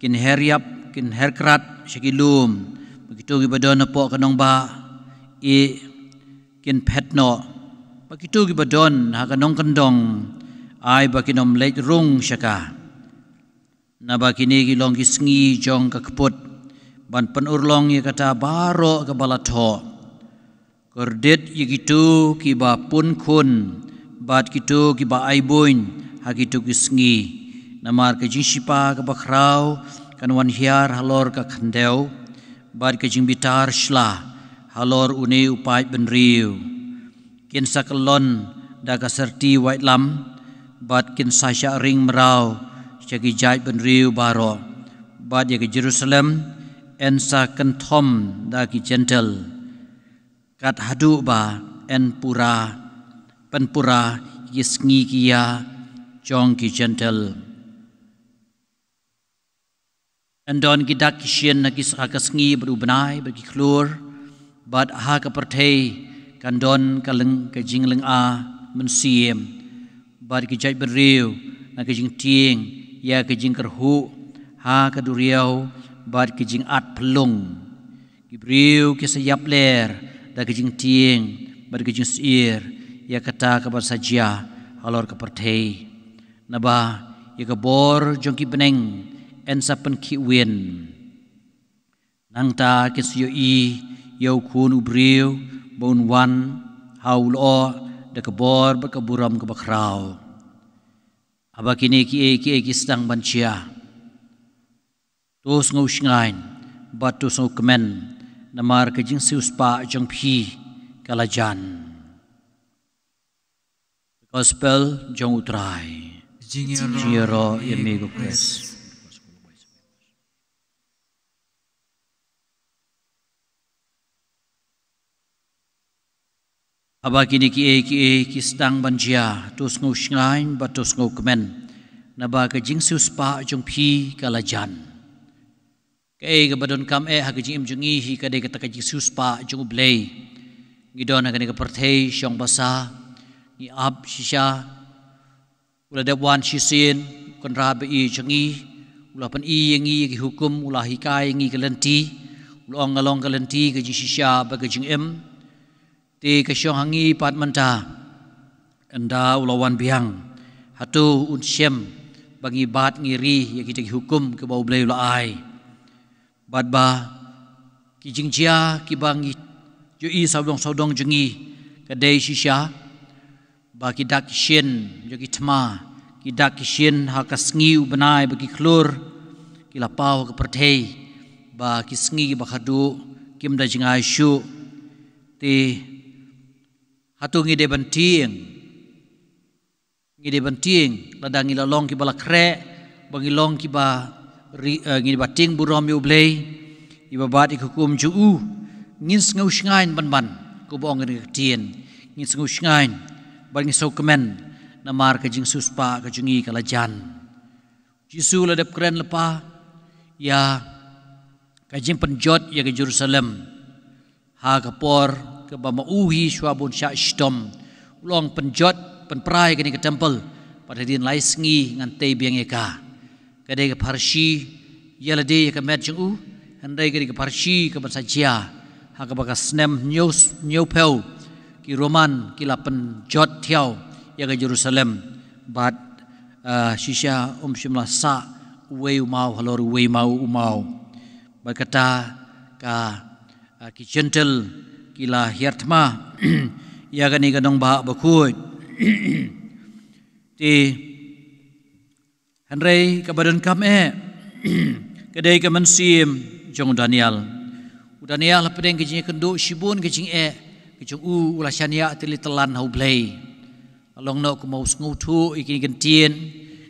kin her ïap, kin her krat sha ki lum, ba kito kiba don hapoh ka nongbah ïeh kin phet noh, ba kito kiba don ha ka nongkyndong ai ba kin ym leit rung sha ka. Naba kine ki long ki sngi jong ka kput ban pynurlong ïa kata baroh kaba la thoh. Kordit ïa kito kiba pun khun bad kito kiba ai buiñ ha kito ki sngi. Namar ka jingshipa kaba khraw kan wan hiar halor ka khyndew, bad ka jingbitar shla halor une u paid bynriew. Kin sa kyllon da ka syrti waitlam, bad kin sa shah ring mraw sha ki jaid bynriew baroh, bad ïa ka Jerusalem yn sa kynthom da ki Jentil, kat haduh ba yn pura, pynpura ïa ki sngi ki ïa jong ki Jentil. Yn don ki dak ki shin ha ki, ha ka sngi bad u bnai bad ki khlur, bad ha ka pyrthei kan don ka lyng, ka jinglynga mynsiem, bad ki jaid bynriew na ka jingtieng ïa ka jingkyrhuh ha ka duriaw bad ka jingat phyllung. Ki briew ki sa ïap ler da ka jingtieng bad ka jingsyier ïa kata kaba sa jia halor ka pyrthei. Naba ïa ka bor jong ki bneng yn sa pynkhih win. Nangta kin sa ïohi ïa u Khun u briew ba un wan ha u lyoh da ka bor bad ka burom kaba khraw. Haba kine kiei kiei ki sdang ban jia, to sngew shngaiñ bad to sngew kmen, namar ka jingsiewspah jong phi ka la jan. Gospel jong u Trai. Jingïaroh ïa me ko Khrist. Haba kine kiei kiei ki sdang ban jia, to sngew shngaiñ bad to sngew kmen, naba ka jingsiewspah jong phi ka la jan. Kaei kaba donkam eh ha ka jingim jong ngi hi ka dei kata ka jingsiewspah jong U Blei. Ngi don ha kane ka pyrthei shong basa, ngi ap shisha. U la dep wan shisien, u Kynrad ba ïeit jong ngi, u la pyni ïa ngi ïa ki hukum, u la hikai ïa ngi ka lynti, u la ong nga long ka lynti, ka jingshisha bad ka jingim. Te ka shong ha ngi pat mynta, ynda u la wan biang, hato un shem ba ngi bat ngi ri ïa kita ki hukum kiba U Blei u la ai? Bad ba ki jingjia kiba ngi ïohi sawdong sawdong jong ngi ka dei shisha ba ki dak ki shin jong ki thma, ki dak ki shin ha ka sngi u bnai bad ki khlur ki la paw ha ka pyrthei, ba ki sngi kiba khadduh kim da jngai shuh. Te hato ngi dei ban tieng? Ngi dei ban tieng lada ngi la long kiba la khreh, ba ngi long kiba ri-, eh, ngi dei ba tieng burom ïa U Blei, ïa ba bat ïa ka hukum jong u? Ngin sngew shngaiñ ban ban, kumba ong ka ktien. Ngin sngew shngaiñ bad ngin sngew kmen, namar ka jingsiewspah ka jong ngi ka la jan. Jisu la dep kren lypa ïa ka jingpynjot ïa ka Jerusalem. Ha ka por kaba ma u hi shuwa ba un shah shitom, u la ong pynjot, pynpra ïa kane ka temple, bad hadien lai sngi ngan tei biang ïa ka. Ka dei ka pharshi ïa lade ïa ka met jong u, hynrei ka dei ka pharshi kaban sa jia ha kaba ka snem hynñiew, hynñiewphew ki Roman ki la pynjot thiaw ïa ka Jerusalem. Bad, ah, shisha um shym la sah uwei u maw halor uwei maw u maw. Bad kata ka, ah, ki Jentil ki la hiar thma ïa kane ka nongbah bakhuid. Te hynrei kaba donkam eh ka dei ka mynsiem jong u Daniel. U Daniel hapdeng ka jingïakynduh shibun ka jingeh ka jong u, u la shaniah tylli tylan ha U Blei. La long noh kumba u sngewthuh ïa kine ki ktien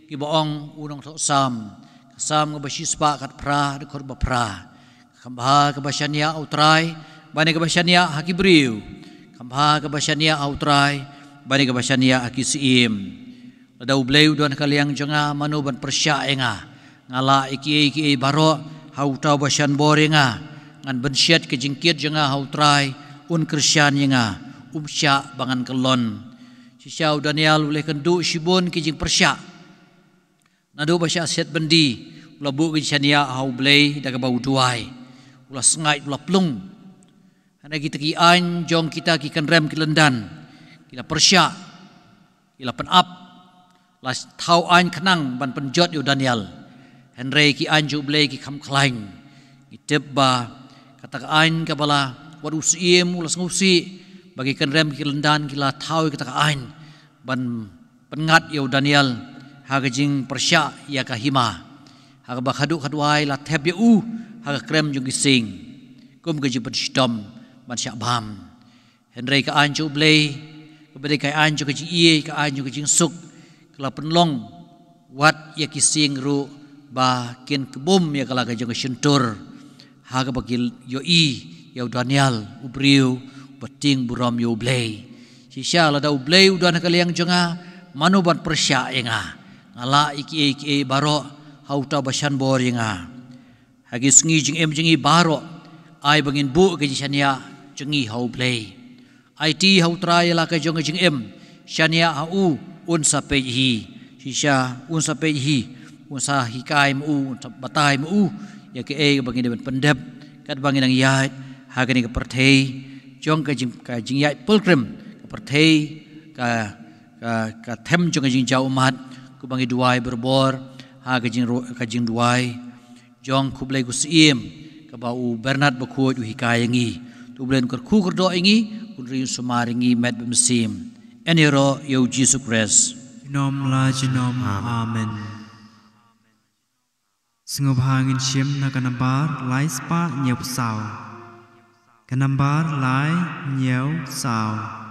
kiba ong u nongthoh Salm. Ka Salm kaba shispah khatphra, dkhot ba phra. Kham bha kaba shaniah ha U Trai ban ïa kaba shaniah ha ki briew. Kham bha kaba shaniah ha U Trai bad ïa kaba shaniah ha ki syiem. Lada U Blei u don ha ka liang jong nga, mano ban pyrshah ïa nga? Nga lah ïa kiei kiei baroh ha uta uba shan bor ïa nga. Ngan bynshet ka jingkit jong nga ha U Trai, un kyrshan ïa nga, um shah ba ngan kyllon. Shisha u Daniel u la ïakynduh shibun ki jingpyrshah. Naduh ba shah siat byndi, u la buh ka jingshaniah ha U Blei da kaba u duwai. U la sngaid, u la plung. Hynrei kita ki aiñ jong kita ki kynrem ki lyndan ki la pyrshah, ki la pynap, la thaw aiñ khnang ban pynjot ïa u Daniel. Hynrei ki aiñ jong U Blei ki kham khlaiñ. Ngi tip ba kata ka aiñ kaba la wad u syiem u la sngewsih ba ki kynrem ki lyndan ki la thaw ïa kata ka aiñ ban pynngat ïa u Daniel ha ka jingpyrshah ïa ka hima. Ha kaba khadduh khadwai la thep ïa u ha ka krem jong ki sing kum ka jingpynshitom ban shah bam. Hynrei ka aiñ jong U Blei, kaba dei ka aiñ jong ka jingïeit, ka aiñ jong ka jingsuk, ka la pynlong wat ïa ki sing ruh ba kin kbum ïa ka la ka jong ka shyntur. Ha kaba ki ïohi ïa u Daniel, u briew ba tieng burom ïa U Blei. Shisha lada U Blei u don ha ka liang jong nga, mano ban pyrshah ïa nga? Nga lah ïa kiei kiei baroh ha uta uba shan bor ïa nga. Ha ki sngi jingim jong ngi baroh, ai ba ngin buh ka jingshaniah jong ngi ha U Blei. Aiti ha U Trai ïa la ka jong ka jingim, shaniah ha u, un sa peit hi. Shisha un sa peit hi, un sa hikai ma u, un sa batai ma u ïa kaei ba ngi dei ban pyndep katba ngi dang ïaid ha kane ka pyrthei jong ka jing, ka jingïaid pilgrim, ka pyrthei, ka, ka, ka them jong ka jingjaw ummat, kumba ngi duwai barabor ha ka jing, ka jingduwai jong khublei khusyiem kaba u Bernard Bakhuid u hikai ïa ngi. To U Blei un kyrkhu kyrdoh ïa ngi, un ri un sumar ïa ngi met bad mynsiem. Yn ïaroh ïa U Jisu Khrist. Junom la junom. Amen. Sngewbha ngin shim na ka nambar lai spah hynñiew saw. Ka nambar lai hynñiew saw.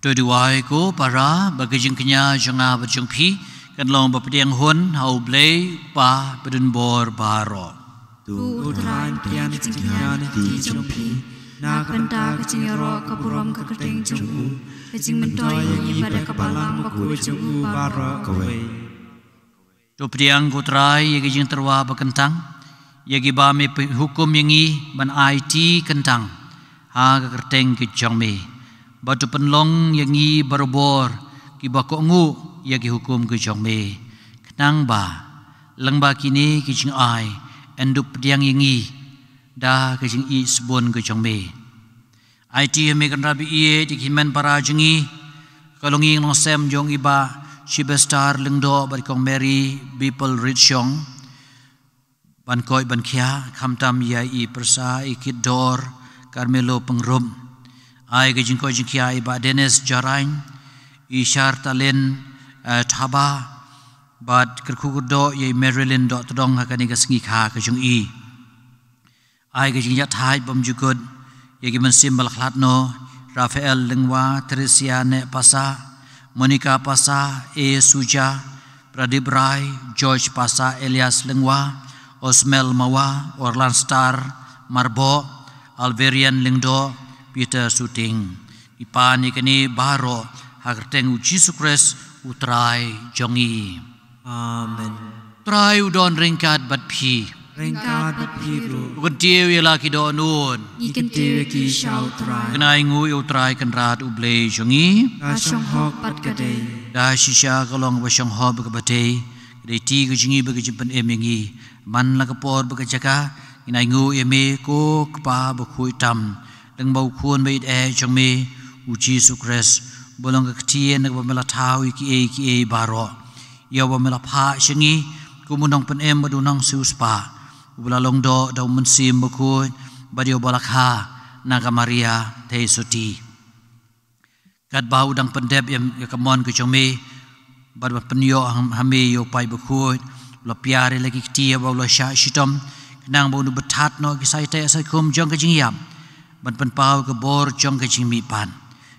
To duwai ko para ba ka jingkñia jong nga bad jong phi kan long ba pdiang hun ha U Blei Kpa badonbor baroh. To U Trai pdiang ka jingkñia na ki jong phi na ka bynta ka jingïaroh ka burom ka kyrteng jong u, ka jingmyntoi ïa ngi bad ïa ka balang bakhuid jong u baroh kawei. To pdiang ko Trai ïa ka jingtyrwa ba kyntang, ïa kiba me hukum ïa ngi ban aiti kyntang ha ka kyrteng ka jong me. Bad to pynlong ïa ngi barabor kiba kohnguh ïa ki hukum ka jong me, khnang ba lyngba kine ki jingai yn dup pdiang ïa ngi da ka jingïeit sbun ka jong me. Aiti ha me kynrad ba ïeit ïa ki hynmen para jong ngi, ka long ïing nongsem jong i Bah Shibestar Lyngdoh bad i Kong Mary Bipul Ritshong, ban koit ban khia, khamtam ïa i pyrsa i Kit Dor Carmelo Pyngrope. Ai ka jingkoit jingkhia i Bah Dennis Jarain, i Shartalin, eh, Thaba, bad kyrkhu kyrdoh ïa i Marilyn Dohtdong ha kane ka sngi kha ka jong i. Ai ka jingïathait bymjukut ïa ki mynsiem ba la khlad noh: Raphael Lyngwa, Theresia Neh Pasa, Monica Pasa, A Suja, Pradip Rai, George Pasa, Elias Lyngwa, Osmel Mawa, Orlan Star Marboh, Alverian Lyngdoh, Peter Suting. Ngi pan ïa kine baroh ha ka kyrteng U Jisu Khrist, U Trai jong ngi. Amen. Trai u don ryngkat bad phi. Ryngkat bad phi ruh. U kyntiew ïa la ki dohnud. Ngi kyntiew ïa ki sha U Trai. Ngin ainguh ïa U Trai Kynrad U Blei jong ngi. Ka shong hok bad ka dei. Da shisha ka long ba shong hok bad ka ba dei. Ka dei ti ka jong ngi bad ka jingpynim ïa ngi. Man la ka por bad ka jaka ngin ainguh ïa me ko Kpa bakhuid tam. Lyngba U Khun ba ïeit eh jong me U Jisu Khrist, ba long ka ktien kaba me la thaw ïa kiei kiei baroh. Ïa uba me la phah sha ngi kum u nongpynim bad u nongsiewspah, uba la long doh da U Mynsiem Bakhuid bad ïa uba la kha na ka Maria Theisotti. Katba u dang pyndep ïa, ïa ka mon ka jong me bad ban pynïoh ha, ha me ïa U Paid Bakhuid, u la pynïar ïa la ki kti ba u la shah shitom, khnang ba un pynthat noh ki saiteh saikhum jong ka jingïap ban pynpaw ka bor jong ka jingmihpat.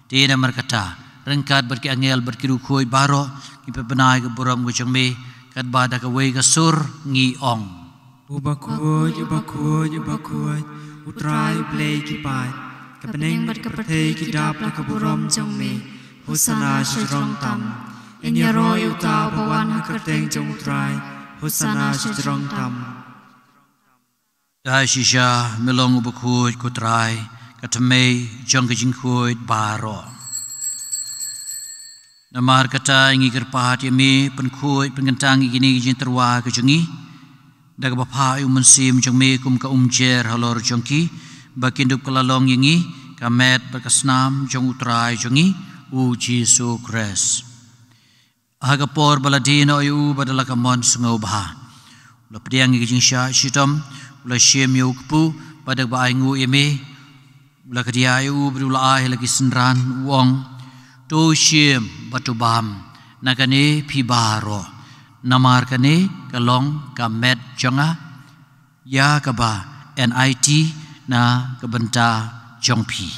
Te namar kata, ryngkat bad ki angel bad ki riewkhuid baroh, ngi pynbna ïa ka burom ka jong me, katba da kawei ka sur ngi ong: U bakhuid, u bakhuid, u bakhuid, U Trai U Blei ki paid. Ka bneng bad ka pyrthei ki dap da ka burom jong me. Hosana shajrong tam. Yn ïaroh ïa uta uba wan ha ka kyrteng jong U Trai. Hosana shajrong tam. Da shisha me long u bakhuid ko Trai, ka thymmei jong ka jingkhuid baroh. Namar kata ngi kyrpad ïa me, pynkhuid pynkyntang ïa kine ki jingtyrwa ka jong ngi, da kaba phah ïa U Mynsiem jong me kum ka umjer halor jong ki, ba kin dup ka la long ïa ngi ka met bad ka snam jong U Trai jong ngi U Jisu Khrist. Ha ka por ba la die noh ïa u bad da la ka mon sngewbha, u la pdiang ïa ka jingshah shitom, u la shim ïa u kpu, bad da kaba ainguh ïa me, u la kdiah ïa u bad u la ai ha la ki synran, u ong: To shim bad to bam na kane phi baroh, namar kane ka long ka met jong nga, ïa kaba yn aiti na ka bynta jong phi.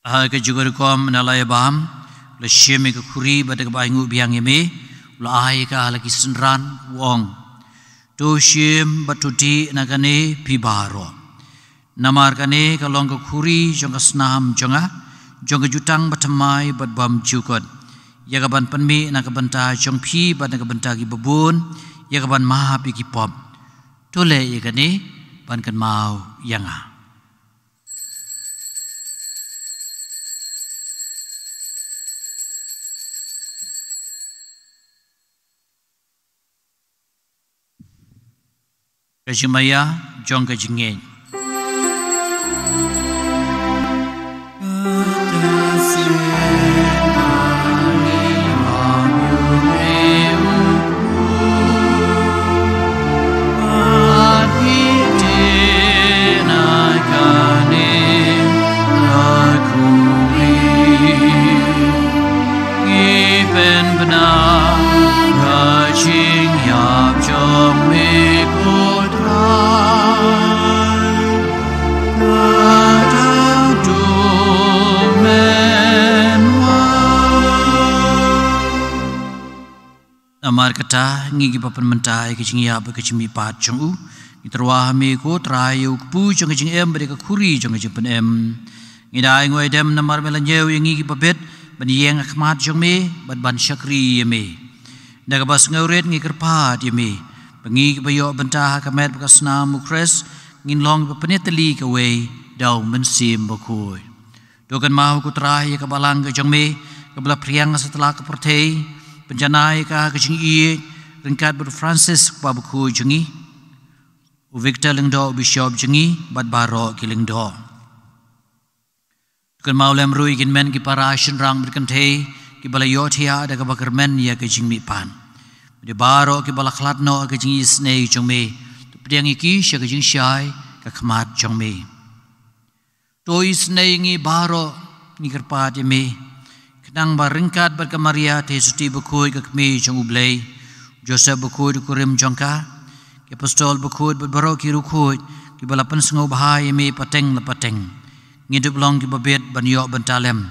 Ha ka jingkyrkhu na la ïa bam, u la shim ïa ka khuri bad da kaba ainguh biang ïa me, u la ai ïa ka ha la ki synran, u ong: To shim bad to dih na kane phi baroh. Namar kane ka long ka khuri jong ka snam jong nga, jong ka jutang bathymmai bad bymjukut, ïa kaban pynmih na ka bynta jong phi bad na ka bynta kiba bun, ïa kaban map ïa ki pop. To leh ïa kane ban kynmaw ïa nga. Ka jingmaïa jong ka jingngeit. Ngi pynbna ka jingïap jong me ko Trai, ka tang tu men wa. Namar kata, ngi kiba pynmynta ïa ka jingïap bad ka jingmihpat jong u, ngi tyrwa ha me ko Trai ïa u kpu jong ka jingim bad ïa ka khuri jong ka jingpynim. Ngi da ainguh aidem namar me la ñiew ïa ngi kiba bit ban ïeng ha khmat jong me bad ban shakri ïa me. Da kaba sngewrit ngi kyrpad ïa me ba ngi kiba ïoh bynta ha ka met bad ka snam U Khrist ngin long kiba pynïatylli kawei da U Mynsiem Bakhuid. To kynmaw ko Trai ïa ka balang ka jong me kaba la phriang satlak ka pyrthei, pynjanai ïa ka ha ka jingïeit ryngkat bad u Francis u Kpa Bakhuid jong ngi, u Victor Lyngdoh u Bishop jong ngi bad baroh ki lyngdoh. To kynmaw lem ruh ïa ki hynmen ki para shynrang bad kynthei kiba la ïohthiah da kaba kyrmen ïa ka jingmihpat. Bad ïa baroh kiba la khlad noh ha ka jingisynei jong me, to pdiang ïa ki sha ka jingshai ka khmat jong me. To isynei ïa ngi baroh, ngi kyrpad ïa me, khnang ba ryngkat bad ka Maria Theisotti Bakhuid ka Kmie jong U Blei, Joseph Bakhuid u kurim jong ka, ki apostol bakhuid bad baroh ki riewkhuid kiba la pynsngewbha ïa me pateng la pateng, ngin dup long kiba bit ban ïoh bynta lem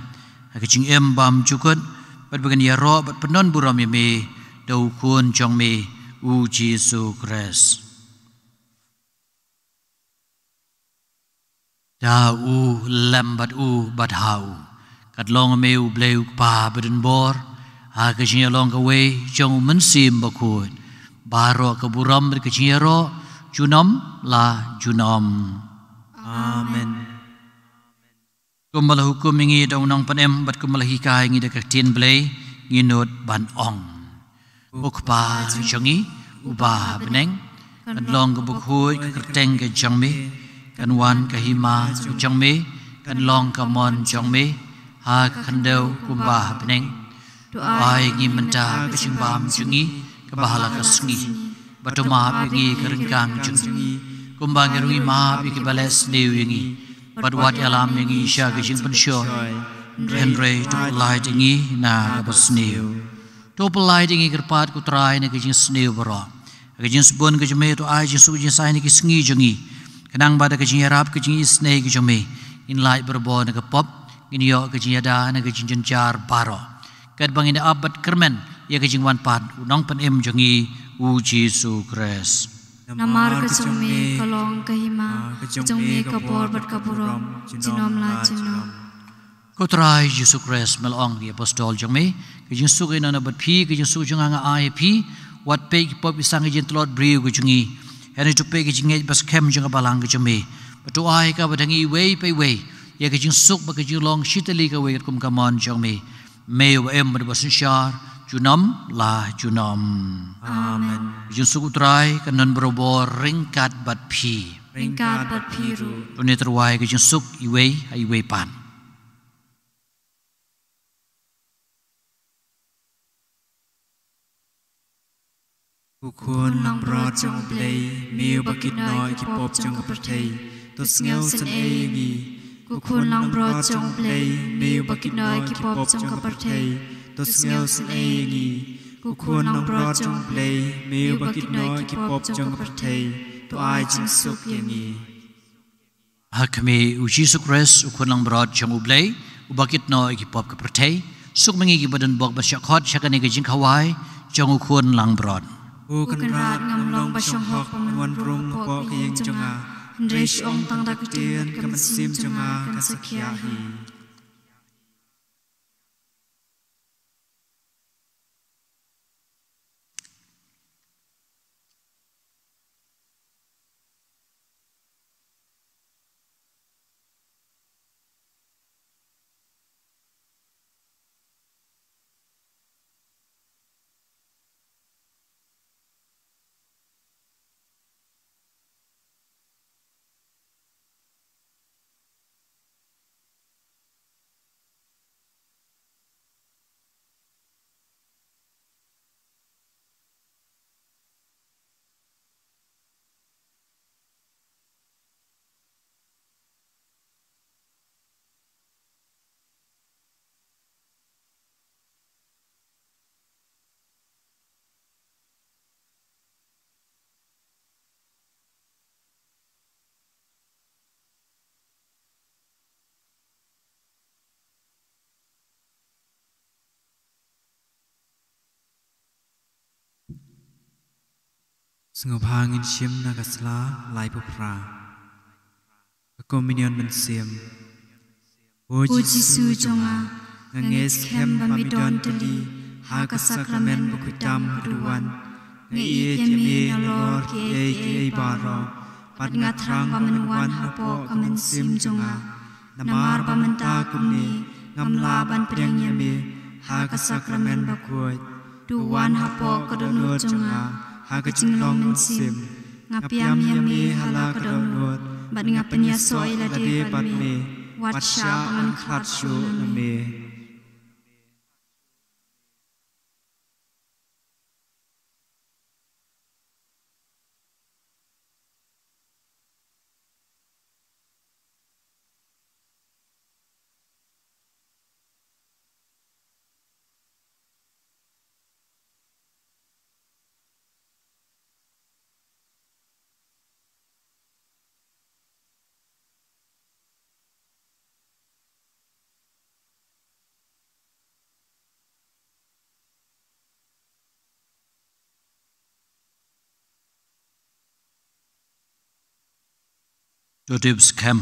ha ka jingim bymjukut bad ba ngin ïaroh bad pynbun burom ïa me da U Khun jong me U Jisu Khrist. Da u lem bad u bad ha u. Ka long me u Blei u Kpa badonbor. Ha ka jingïalong kawei jong u Mynsiem Bakhuid. Baroh ka burom bad ka jingïaroh junom la junom. Amen. Kumba la hukum ïa ngi da u Nongpynim bad kumba la hikai ïa ngi da ka ktien Blei, ngi nud ban ong. Ko Kpa jong ngi uba ha bneng, kan long ka bakhuid ka kyrteng ka jong me, kan wan ka hima ka jong me, kan long ka mon jong me ha ka khyndew kumba ha bneng. To ai ngi mynta ka jingbam jong ngi kaba ha la ka sngi, bad to map ïa ngi ka ryngkang jong ngi, kumba ngi ruh ngi map ïa kiba leh sniew ïa ngi, bad wat ïalam ïa ngi sha ka jingpynshoi, hynrei to pyllait ïa ngi na kaba sniew. To pyllait ïa ngi kyrpad ko Trai na ka jingsniew baroh. Ka jingsbun ka jong me to ai jingsuk jingsaiñ na ki sngi jong ngi, khnang ba da ka jingïarap ka jingisynei ka jong me, ngin lait barabor na ka pop, ngin ïoh ka jingïada na ka jingjynjar baroh, katba ngin ïa ap bad kyrmen ïa ka jingwan pat u Nongpynim jong ngi u Jisu Khrist. Namar ka jong me ka long ka hima, ka jong me ka bor bad ka burom junom la junom. Ko Trai Jisu Khrist, me la ong ïa ki apostol jong me, ka jingsuk ïa nga bad phi, ka jingsuk jong nga nga ai ïa phi. Wat peit ki pop ki sang ki jingtlot briew ka jong ngi, hynrei to peit ki jingngeit ba skhem jong ka balang ka jong me. Bad to ai kaba dang iwei pa iwei ïa ka jingsuk bad ka jinglong shitylli kawei katkum ka mon jong me. Me uba im bad uba synshar junom la junom. Amen. Ka jingsuk u Trai kan don barabor ryngkat bad phi. Ryngkat bad phi ruh. To ngin ïa tyrwa ïa ka jingsuk iwei ha iwei pat. Ko Khun langbrot jong U Blei, me uba kit noh ïa ki pop jong ka pyrthei, to sngewsynei ïa ngi. Ko Khun langbrot jong U Blei, me uba kit noh ïa ki pop jong ka pyrthei, to sngewsynei ïa ngi. Ko Khun langbrot jong U Blei, me uba kit noh ïa ki pop jong ka pyrthei, to ai jingsuk ïa ngi. Ha khmih, U Jisu Khrist, U Khun langbrot jong U Blei, uba kit noh ïa ki pop ka pyrthei, suk ma ngi kiba don bok bad shah khot sha kane ka jingkhawai jong U Khun langbrot. Ko Kynrad, ngam long ba shong hok ban wan rung hapoh ka ïing jong nga, hynrei shu ong tang da ka ktien, ka mynsiem jong nga kan sa khiah hi. Sngewbha ngin shim na ka sla laiphew phra. Ka Komunion Mynsiem. O Jisu jong nga, nga ngeit skhem ba me don tylli ha ka sakramen bakhuid tam ba duh wan. Nga ïeit ïa me nalor kiei kiei baroh, bad nga thrang ba men wan hapoh ka mynsiem jong nga. Namar ba mynta kumne ngam lah ban pdiang ïa me ha ka sakramen bakhuid. To wan hapoh ka dohnud jong nga ha ka jinglong mynsiem. Nga pdiang ïa me ha la ka dohnud, bad nga pynïasoh ïa lade bad me, wat shah ba ngan khlad shuh na me. To dei skhem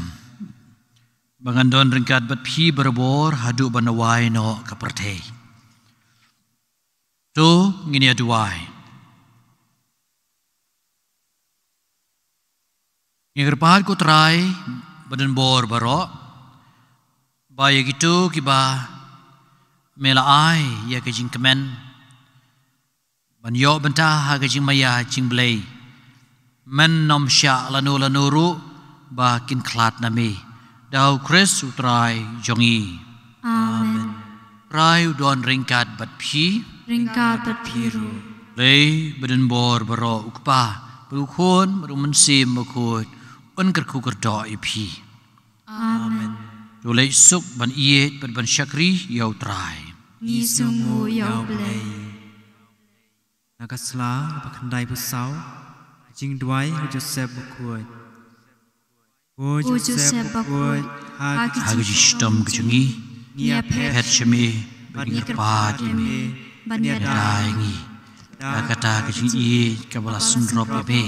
ba ngan don ryngkat bad phi barabor haduh ban wai noh ka pyrthei. To ngin ïa duwai. Ngi kyrpad ko Trai ba don bor baroh, ba ïa kito kiba me la ai ïa ka jingkmen ban ïoh bynta ha ka jingmaïa jingblei, men nym shah lano lano ruh ba kin khlad na me. Da U Khrist U Trai jong ngi. Amen. Trai u don ryngkat bad phi. Ryngkat bad phi ruh. Blei ba don bor baroh, U Kpa bad U Khun bad U Mynsiem Bakhuid, un kyrkhu kyrdoh ïa phi. Amen. To leit suk ban ïeit bad ban shakri ïa U Trai. Ngi sngewnguh ïa U Blei. Na ka sla ba khyndai phew saw. Jingduwai ha u Joseph Bakhuid. O Joseph Bakhuid, ha ka jingshitom ka jong ngi, ngi ïa phet sha me bad ngi kyrpad ïa me ban ïada ïa ngi. Da kata ka jingïeit kaba la synrop ïa me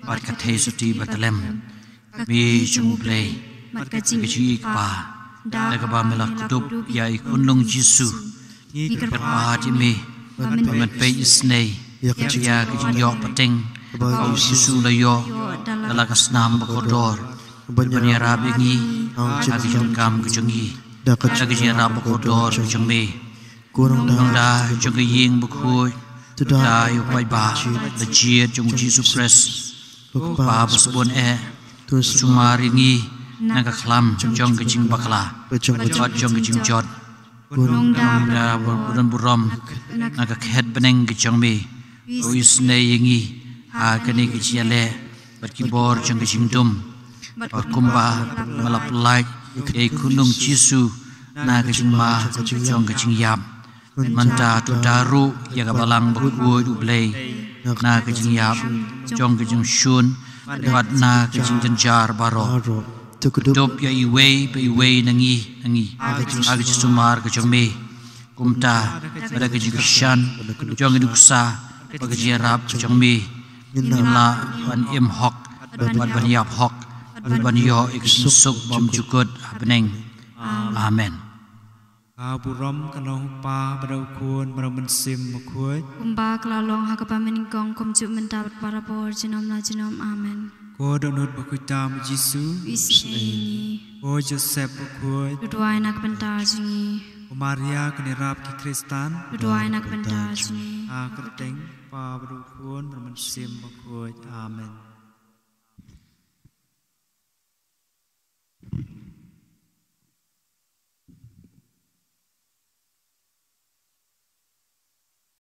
bad ka theisotti bathylliem, ka kmie jong U Blei bad ka jingïeit kpa, da kaba me la kdup ïa i khunlung Jisu, ngi kyrpad ïa me ba men peit isynei ïa ka jingïoh pateng kaba u Jisu u la ïoh da la ka snam bakordor, ban ïarap ïa ngi ha ka jingkam ka jong ngi da ka jingïarap bakordor ka jong me. Ko Nongdah jong ka ïing bakhuid, to da ïa u paidbah la jied jong U Jisu Khrist, U Kpa ba sbun eh, to sumar ïa ngi na ka khlam jong ka jingbakla bad jong ka jingjot. Ko Nongdah ba don burom na ka khet bneng ka jong me, to isynei ïa ngi ha kane ka jingïaleh bad ki bor jong ka jingdum, bad kumba me la pyllait ïa i khunlung Jisu na ka jingma jong ka jingïap, mynta to da ruh ïa ka balang bakhuid U Blei na ka jingïap jong ka jingshun bad na ka jingjynjar baroh. To kdup ïa iwei pa iwei na ngi, na ngi ha ka jingsumar ka jong me. Kumta, bad da ka jingkyrshan jong ka nuksa bad ka jingïarap ka jong me, ngin lah ban im hok bad ban ïap hok bad ban ïoh ïa ka jingsuk bymjukut ha bneng. Amen. Ka burom ka long ha U Kpa bad ha U Khun bad ha U Mynsiem Bakhuid. Kumba ka la long ha kaba mynnyngkong, kumjuh mynta bad barabor, junom la junom. Amen. Ko Dohnud Bakhuid Tam U Jisu, isynei ïa ngi. Ko Joseph Bakhuid, to duwai na ka bynta jong ngi. Ko Maria kane ïarap ki Khristan, to duwai na ka bynta jong ngi. Ha ka kyrteng U Kpa bad U Khun bad U Mynsiem Bakhuid. Amen.